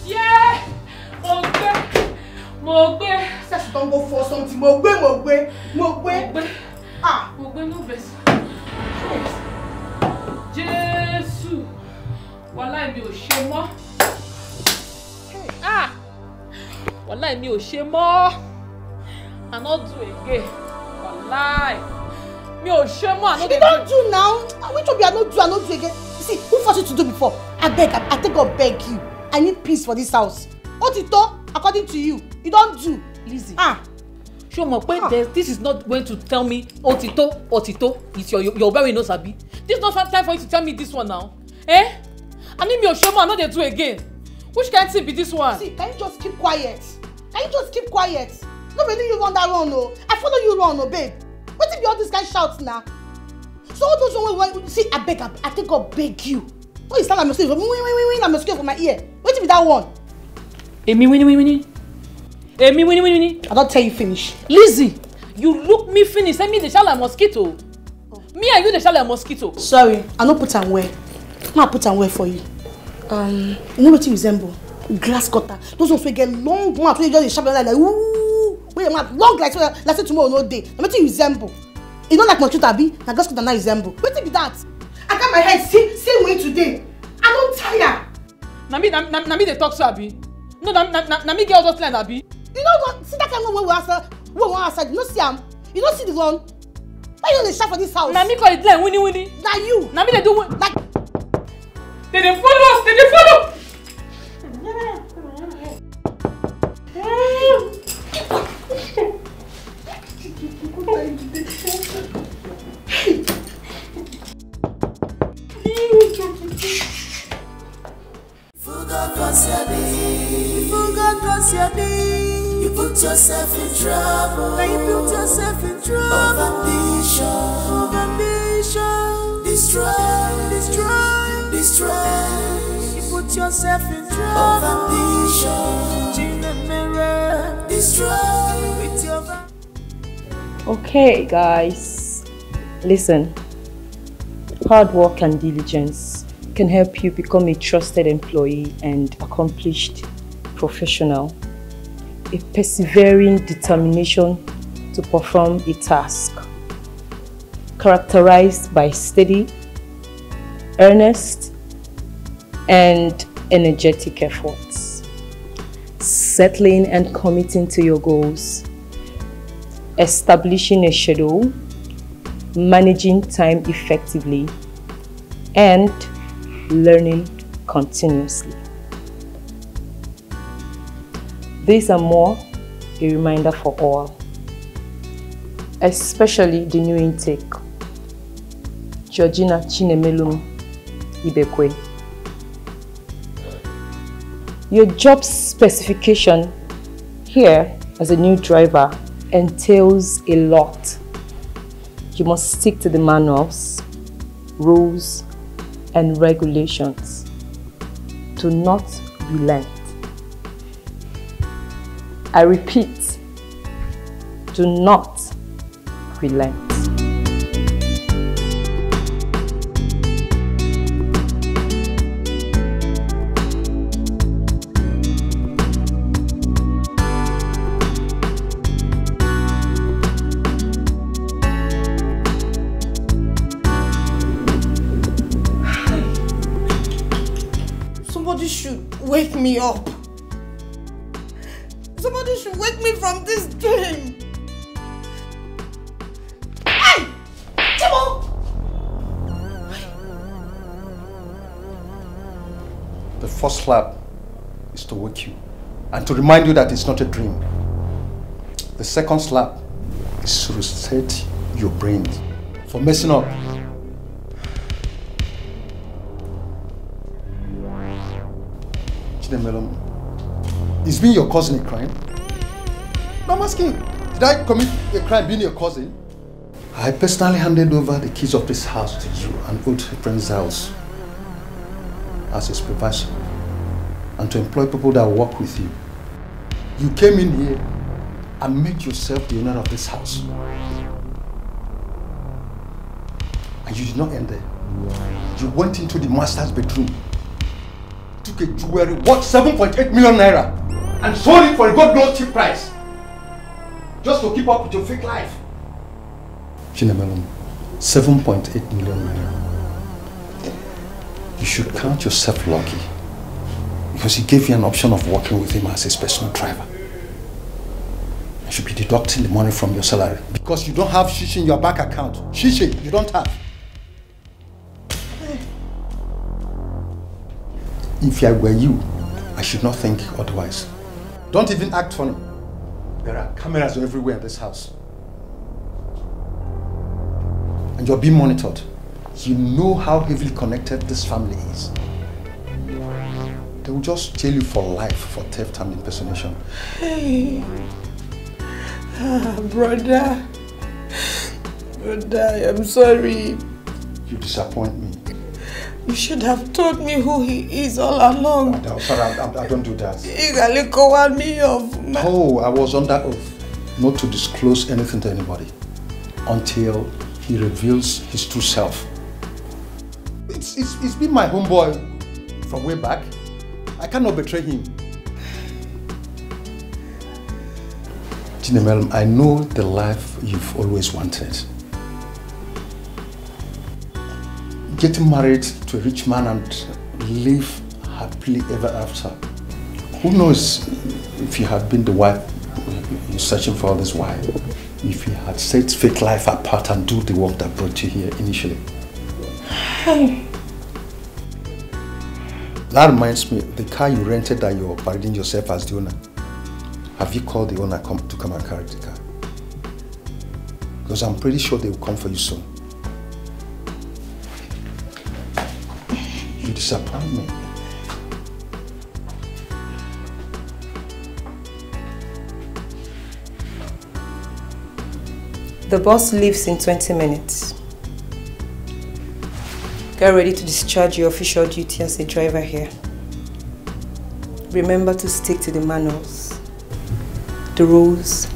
yeah, mo gbé, mo gbé. Sẹ́sì tó ń go for something. Mo gbé, mo gbé, mo gbé. Mo gbé. Ah, mo gbé, no vex. Jésù, wàláì mi ò ṣe mọ́. Ah, wàláì mi ò ṣe mọ́. I no do again. Wàláì mi ò ṣe mọ́. I no dey do. You don do now. Ah, which one be I no do, I no do again? You see, who force you to do before? I beg, I, I take God beg you. I need peace for this house. Ó ti tó, according to you, you don do. Lizzie. Ah. Ṣé o mọ̀ pé this is not going to tell me ó ti tó, ó ti tó? It's your, your, your very no sabi. This is not time for you to tell me this one now. Eh? I need me Oshomo, I no dey do again. Which kind thing be this one? See, can you just keep quiet? Can you just keep quiet? No be only you run that run o. I follow you run o, babe. Wetin be all this kind shout na? So all those one wey, wey, see, I beg, I, I take God beg you. Why you stand like mosquito? Win, win, win, win, like mosquito for my ear. Wetin be that one? Èmi win, win, win. Èmi win, win, win. I don tell you finish. Lizzie, you look me finish. Say me dey shout like mosquito. Me and you dey shout like mosquito. Sorry, I no put am well. Ma put am well for you. Um, you know wetin you resemble? Glass cutter. Those ones wey get long mouth, wey just dey sharp like, like, ooh, wey your mouth long like, so like say tomorrow no dey. Na wetin you resemble? You no like mosquito, abi? Na glass cutter na you resemble. Wetin be that? I got my head see, see me today. I don tire. Na me, na, na, na me dey talk so, abi? No, na, na, na, na me get all those lines, abi? You know what? See that kind of one wey we answer, wey we wan answer. You no see am? You no see the one? Why you dey shout for this house? Na me call it line, winnie, winnie. Na you. Na me dey do win. Like, they dey follow us, they dey follow. If God curse your day, if God curse your day, you put yourself in trouble. Now you put yourself in trouble. Overvision, overvision, destroy, destroy, destroy. You put yourself in trouble. Overvision, Chinamere, destroy with your va- Okay, guys, listen. Hard work and diligence can help you become a trusted employee and accomplished professional. A persevering determination to perform a task, characterized by steady, earnest, and energetic efforts. Settling and committing to your goals, establishing a schedule, managing time effectively, and learning continuously. These are more a reminder for all, especially the new intake, Georgina Chinemelum Ibekwe. Your job specification here as a new driver entails a lot. You must stick to the manuals, rules, and regulations. Do not relent. I repeat, do not relent. Somebody should wake me up. Somebody should wake me from this dream. Hey! Chimo! The first slap is to wake you and to remind you that it's not a dream. The second slap is to reset your brain for messing up. Chinemelum, is being your cousin a crime? No, I'm asking. Did I commit a crime being your cousin? I personally handed over the keys of this house to you, an old friend's house, as a supervisor, and to employ people that work with you. You came in here and made yourself the owner of this house. And you did not end there. You went into the master's bedroom, took a jewelry worth seven point eight million naira, and sold it for a god knows cheap price, just to keep up with your fake life. Chinemelum, seven point eight million naira. You should count yourself lucky because he gave you an option of working with him as his personal driver. You should be deducting the money from your salary because you don't have shishi in your bank account. Shishi, you don't have. If I were you, I should not think otherwise. Don't even act funny. There are cameras everywhere in this house. And you're being monitored. You know how heavily connected this family is. They will just jail you for life for theft and impersonation. Hey. Ah, brother. Brother, I'm sorry. You disappoint me. You should have told me who he is all along. I'm sorry, I, I, I don't do that. Ị ga-alekọwa me of my... Oh, I was under oath not to disclose anything to anybody until he reveals his true self. It's, it's, it's been my homeboy from way back. I cannot betray him. Chinemelum, I know the life you've always wanted. Getting married to a rich man and live happily ever after. Who knows if you had been the wife you're searching for all this while, if you had set fake life apart and do the work that brought you here initially. That reminds me, the car you rented that you're parading yourself as the owner. Have you called the owner come, to come and carry the car? Because I'm pretty sure they will come for you soon. You disappoint me. The bus leaves in twenty minutes. Get ready to discharge your official duty as a driver here. Remember to stick to the manuals, the rules,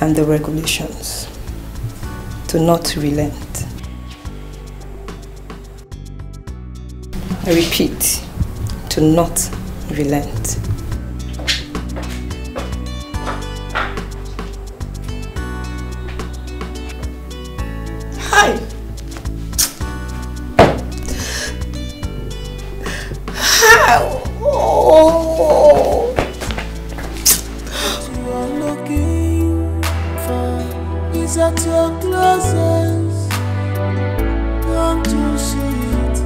and the regulations. Do not relent. I repeat, do not relent. Hi. Hi. Oh. What you're looking for is at your closest. Can't you see it?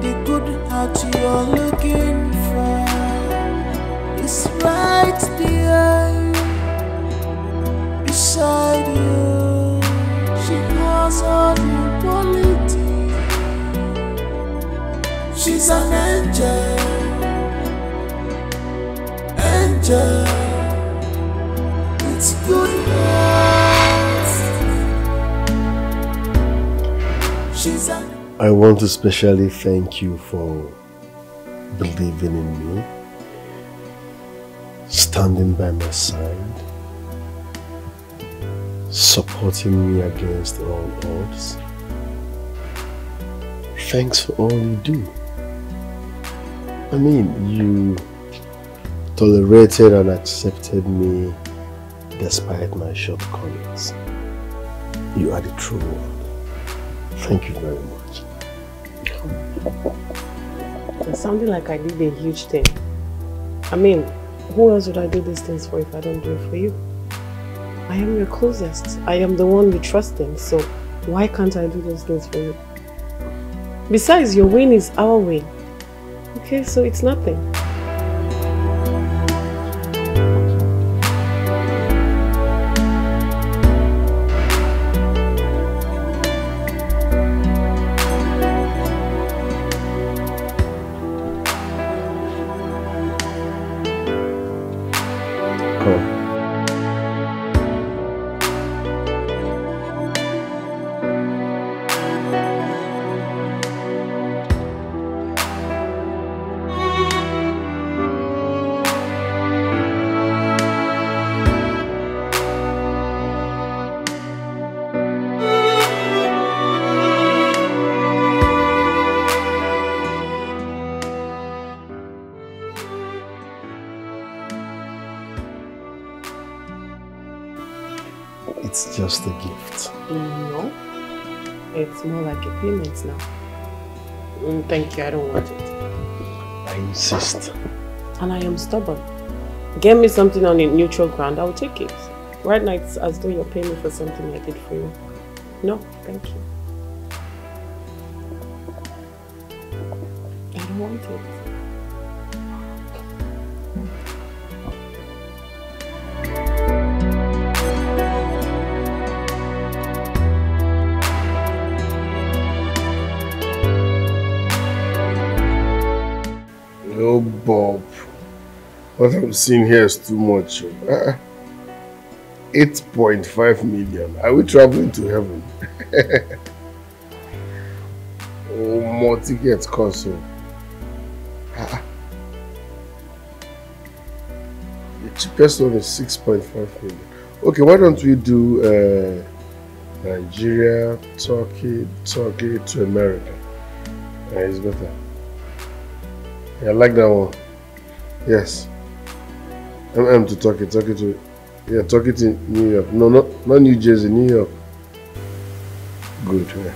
The good heart you're looking for is right there beside you. She has all the quality. She's an angel. Angel. It's good heart. She's an... I want to specially thank you for believing in me, standing by my side, supporting me against all odds. Thanks for all you do. I mean, you tolerated and accepted me despite my shortcomings. You are the true one. Thank you very much. It's sounding like I did a huge thing. I mean, who else would I do these things for if I don't do it for you? I am your closest. I am the one you trust in, so why can't I do those things for you? Besides, your win is our win. Okay, so it's nothing. It's just a gift. No, it's more like a payment now. Mm, thank you, I don't want it. I insist. And I am stubborn. Get me something on a neutral ground, I'll take it. Right now, it's as though you're paying me for something I did for you. No, thank you. I don't want it. Oh, Bob. What I'm seeing here is too much. Uh, eight point five million. Are we traveling to heaven? Oh, more tickets cost so. Ah. The cheapest one is six point five million. Okay, why don't we do uh, Nigeria, Turkey, Turkey to America? Uh, it's better. Yeah, I like that one. Yes. M M to Turkey, Turkey to, yeah, Turkey to New York. No, not, not New Jersey, New York. Good. Yeah.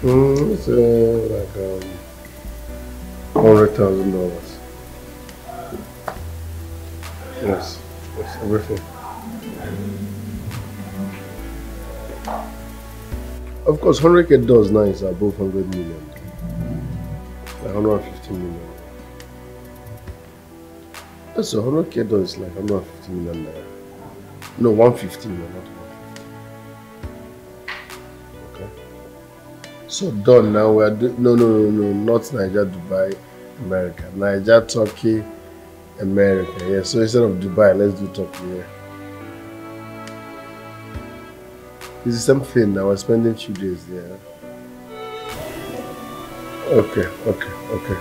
Mm, it's uh, like um, hundred thousand dollars. Yes, yes, everything. Of course, hundred K does now is above hundred million. Like hundred fifty million. That's a hundred K does like hundred fifty million naira. No, one fifty million, not one fifty. Okay. So done now. We are do- no, no, no, no, not Nigeria, Dubai, America. Nigeria, Turkey, America. Yeah. So instead of Dubai, let's do Turkey. Yeah. It's the same thing now. We're spending two days there. Okay, okay, okay.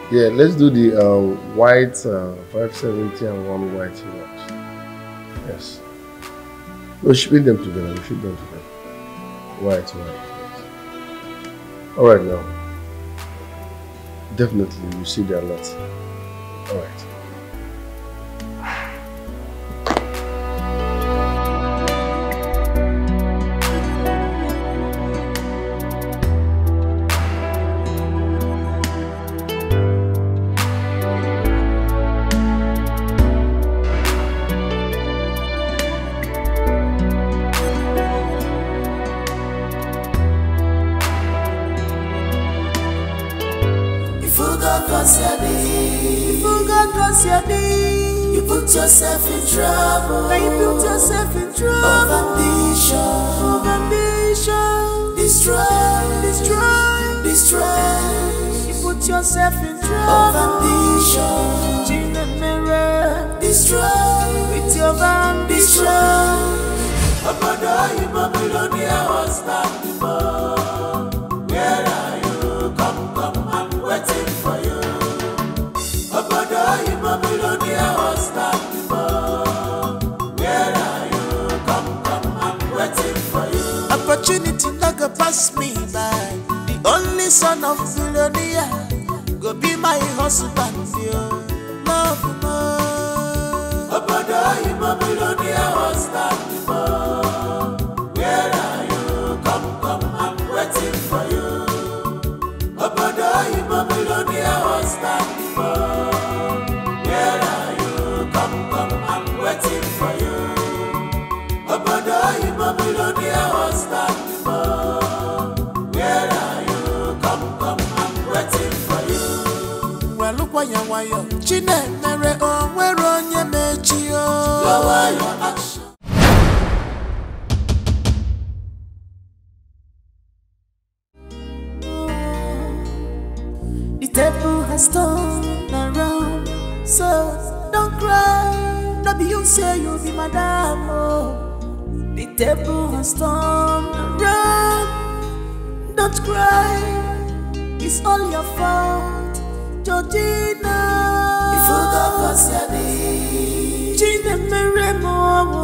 Yeah, let's do the uh, white uh, five seventy and one white watch. Yes. We'll ship them together. We'll ship them together. White, white, white. All right now. Definitely, you see there are lots. All right. If you go cause your day, if you go cause your day, you put yourself in trouble. Now you put yourself in trouble. Of ambition, of ambition, destroy, destroy, destroy. You put yourself in trouble. Of ambition, Chinamere, destroy. With your ambition, destroy. Obodo, you Babylon, your husband before. Where are you? Come, come, I'm waiting for you. Pass me by. The only son of billionaire go be my husband, yo. Love, man. Obodo oyibo billionaire husband, oh. Where are you? Come, come, I'm waiting for you. Obodo oyibo billionaire husband, oh. Where are you? Come, come, I'm waiting for you. Obodo oyibo billionaire husband, oh. Where are you? Come, come, I'm waiting for you. Well, look why you, why you. Chinemere, oh, where on your mechi, oh. Lower your action. The table has turned around, so don't cry. No be you say you be madam, oh. The table has turned around. Don't cry. It's all your fault, Georgina. If you go for Sabi, Chinemere,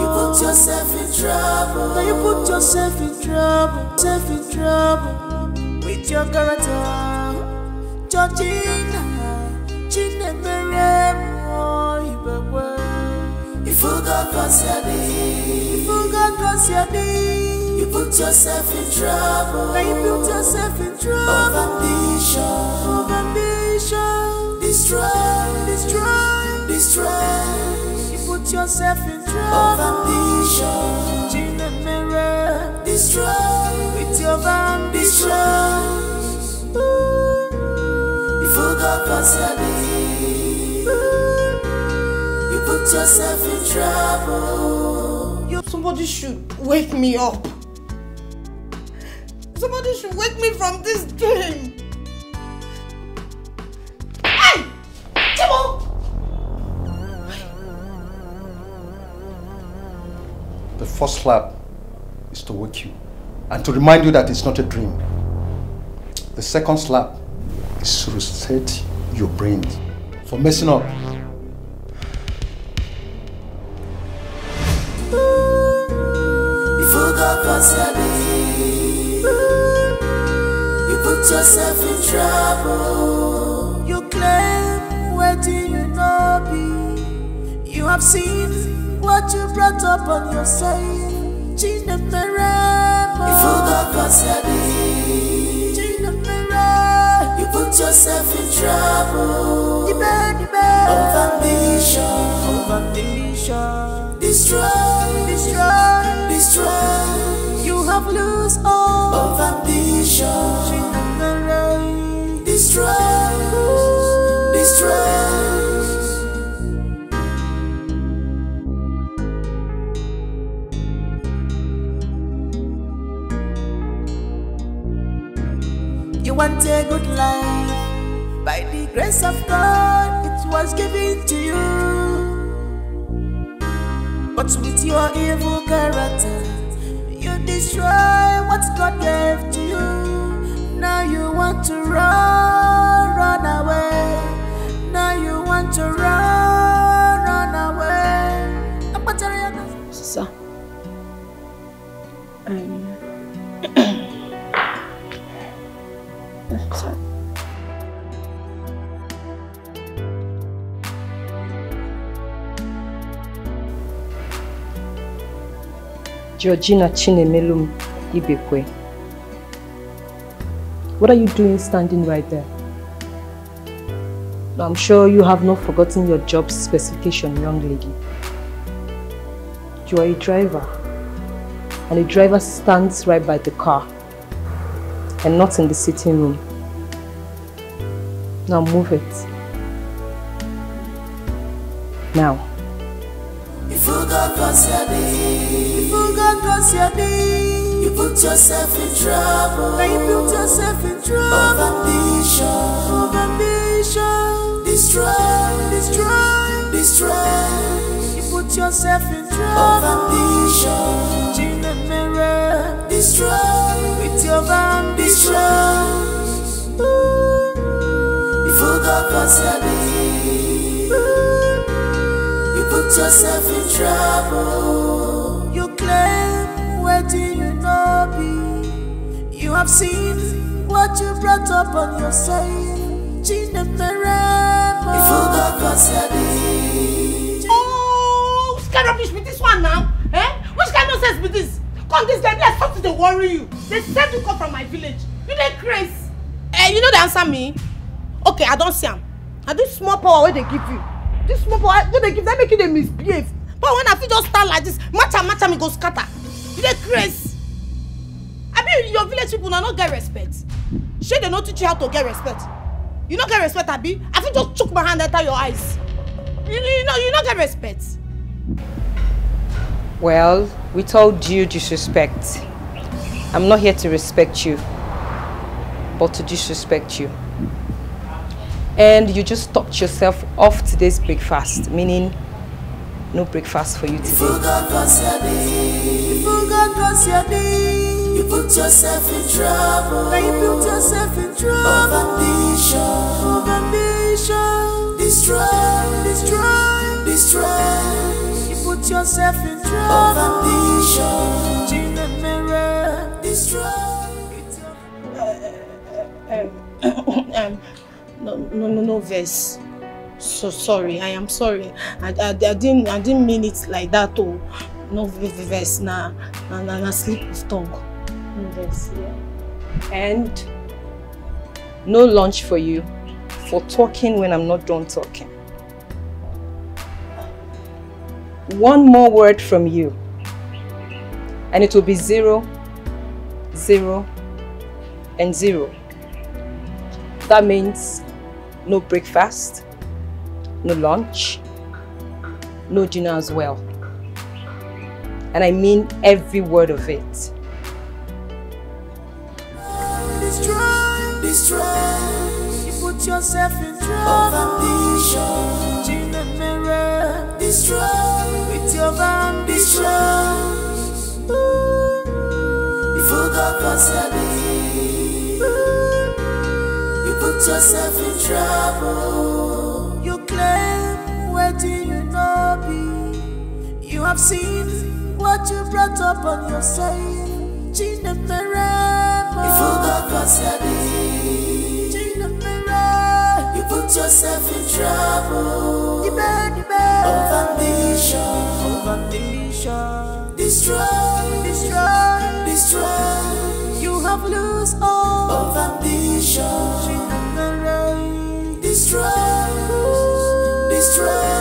you put yourself in trouble. Now you put yourself in trouble, self in trouble with your character, Georgina. Chinemere, oh, Ibekwe. If you go for Sabi, if you go for Sabi, you put yourself in trouble. Now you put yourself in trouble. Of ambition, of ambition. Destroy, destroy, destroy. You put yourself in trouble. Of ambition. Chinemere. Destroy. With your ambition. If you go for Sabi, you put yourself in trouble. You, somebody should wake me up. Somebody should wake me from this dream. Hey! Chibo! The first slap is to wake you and to remind you that it's not a dream. The second slap is to reset your brain for messing up. If you go for Sabi, you put yourself in trouble. You claim wetin you no be. You have seen what you brought upon yourself. Chinemere. If you go for Sabi, Chinemere, you put yourself in trouble. Ibe, ibe. Of ambition. Of ambition. Destroy. Destroy. Destroy. You have lost all. Of ambition. Chinemere. Destroy. Destroy. You want a good life. By the grace of God, it was given to you. But with your evil character, you destroy what God gave to you. Now you want to run, run away. Now you want to run, run away. Sir. Um, sorry. Georgina Chinemelum Ibekwe. What are you doing standing right there? I'm sure you have not forgotten your job specification, young lady. You are a driver, and a driver stands right by the car and not in the sitting room. Now move it. Now. If you go cause your day, if you go cause your day, you put yourself in trouble. Now you put yourself in trouble. Of ambition, of ambition. Destroy, destroy, destroy. You put yourself in trouble. Of ambition. Chinemere. Destroy. With your ambition. If you go cause your day, you put yourself in trouble. You claim wetin you no be. You I've seen what you brought up on yourself. Chinemere. Ifugo Kosiadi. Oh, which kind of rubbish be this one now? Eh? Which kind of nonsense be this? Come this day, be like something dey worry you. They send you come from my village. You dey craze. Eh, you no dey answer me? Okay, I don see am. Na this small power wey dey give you. This small power wey dey give, that make you dey misbehave. But when I fit just stand like this, match am, match am, e go scatter. You dey craze. I mean, your village people now no get respect. Shey they no teach you how to get respect? You no get respect, abi? I fit just chook my hand enter your eyes. You, you know, you no get respect. Well, with all due disrespect, I'm not here to respect you, but to disrespect you. And you just talked yourself off today's breakfast, meaning no breakfast for you today. Ifugo Kosiadi. Ifugo Kosiadi. You put yourself in trouble. Now you put yourself in trouble. Over ambition. Over ambition. Destroy. Destroy. Destroy. You put yourself in trouble. Over ambition. Chinemere. Destroy. Um, um, no, no, no, no verse. So sorry, I am sorry. I, I, I didn't, I didn't mean it like that. Oh, no verse. Na, na, na, na slip of tongue. No verse. Yeah. And no lunch for you for talking when I'm not done talking. One more word from you, and it will be zero, zero, and zero. That means no breakfast, no lunch, no dinner as well. And I mean every word of it. Destroy, destroy. You put yourself in trouble. Over ambition. Chinemere. Destroy with your ambition. Ifugo Kosiadi. You put yourself in trouble. You claim wetin you no be. You have seen what you brought up on yourself. Chinemere. Ifugo Kosiadi. Chinemere. You put yourself in trouble. Dibe, dibe. Over ambition. Over ambition. Destroy. Destroy. Destroy. You have lost all. Over ambition. Chinemere. Destroy. Destroy.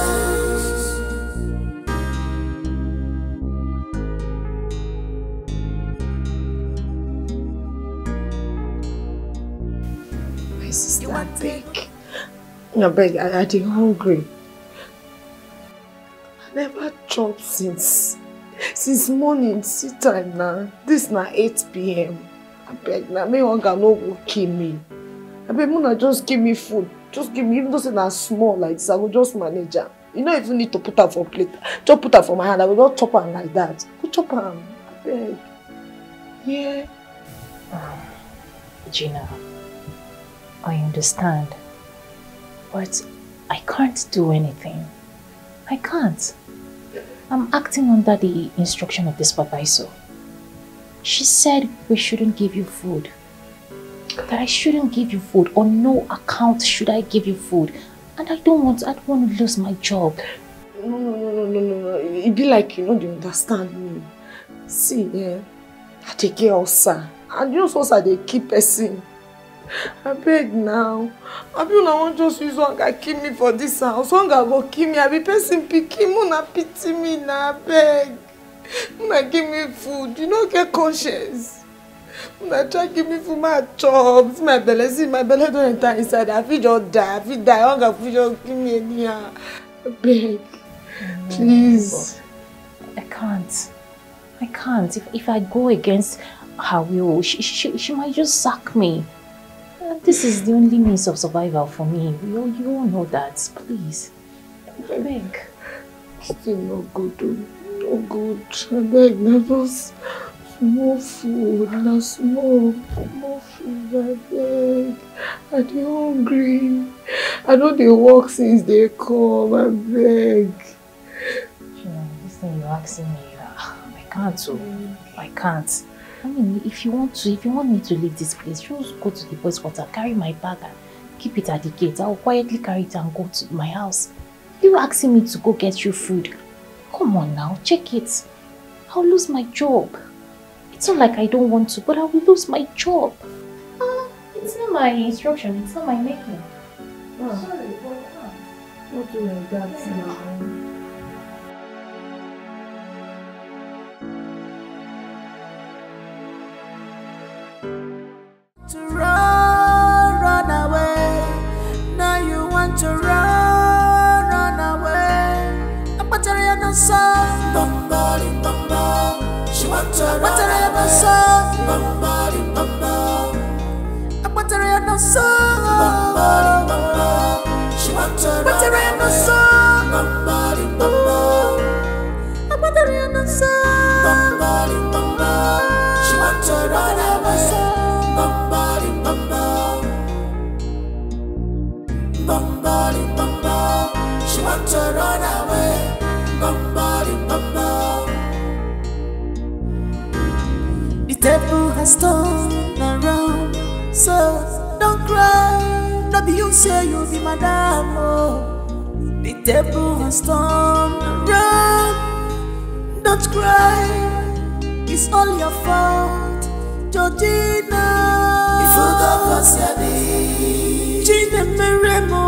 My sister, abeg. Abeg, I, I dey hungry. I never chop since since morning. See time now. This na eight p m. Abeg, na me hunger no go kill me. Abeg, una just give me food. Just give me, even though say na small like this, I go just manage am. You no even need to put am for plate. Just put am for my hand. I go just chop am like that. Go chop am. Abeg. Yeah. Gina, I understand, but I can't do anything. I can't. I'm acting under the instruction of the supervisor. She said we shouldn't give you food. That I shouldn't give you food. On no account should I give you food. And I don't want, I don't want to lose my job. No, no, no, no, no, no, no. E be like you no dey understand me. See, eh, I dey get ulcer. And you know say ulcer dey kill person. Abeg now. Abi una wan just use hunger kill me for this house? Hunger go kill me. I be person pikin. Una pity me na, abeg. Una give me food. You no get conscience. Una try give me food, ma chop. See my belle, see my belle don enter inside. I fit just die. I fit die. Hunger fit just kill me anyhow. Abeg. Please. I can't. I can't. If, if I go against her will, she, she, she might just sack me. Uh, This is the only means of survival for me. You, you all know that. Please. I beg. Still no good o. No good. Abeg, na just small food. Na small, small food, abeg. I dey hungry. I no dey work since dey come, abeg. Shey na this thing you asking me, ah, I can't o. I can't. I mean, if you want to, if you want me to leave this place, just go to the boys' quarter, carry my bag and keep it at the gate. I'll quietly carry it and go to my house. You asking me to go get you food? Come on now, check it. I'll lose my job. It's not like I don't want to, but I will lose my job. Ah, it's not my instruction, it's not my making. Ah. Sorry, but ah. Don't do like that now. To run, run away. Now you want to run, run away. Akpatara ya na so. Bambari bamba. She want to run away. Akpatara ya na so. Bambari bamba. Akpatara ya na so. Bambari bamba. She want to run away. Akpatara ya na so. Bambari bamba. Akpatara ya na so. Bambari bamba. She want to run away. Bambari bamba. Bambari bamba. She want to run away. Bambari bamba. The table has turned around, so don't cry. No be you say you be madam, oh. The table has turned around. Don't cry. It's all your fault, Georgina. If you go for Sabi, Chine Meremo.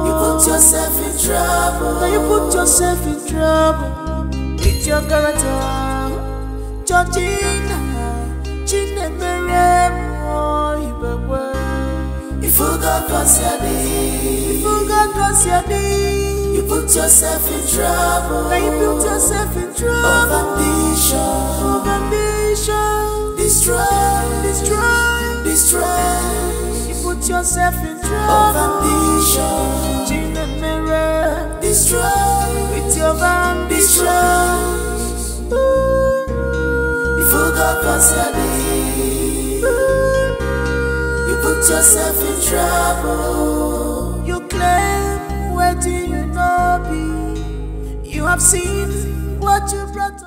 You put yourself in trouble. Now you put yourself in trouble with your character. Georgina, Chine Meremo, Ibekwe. If you go for Sabi, if you go for Sabi, you put yourself in trouble. Now you put yourself in trouble. Of ambition. Of ambition. Destroy. Destroy. Destroy. You put yourself in trouble. Of ambition. Chine Mere. Destroy. With your ambition. Destroy. If you go for Sabi, you put yourself in trouble. You claim what you know be. You have seen what you brought.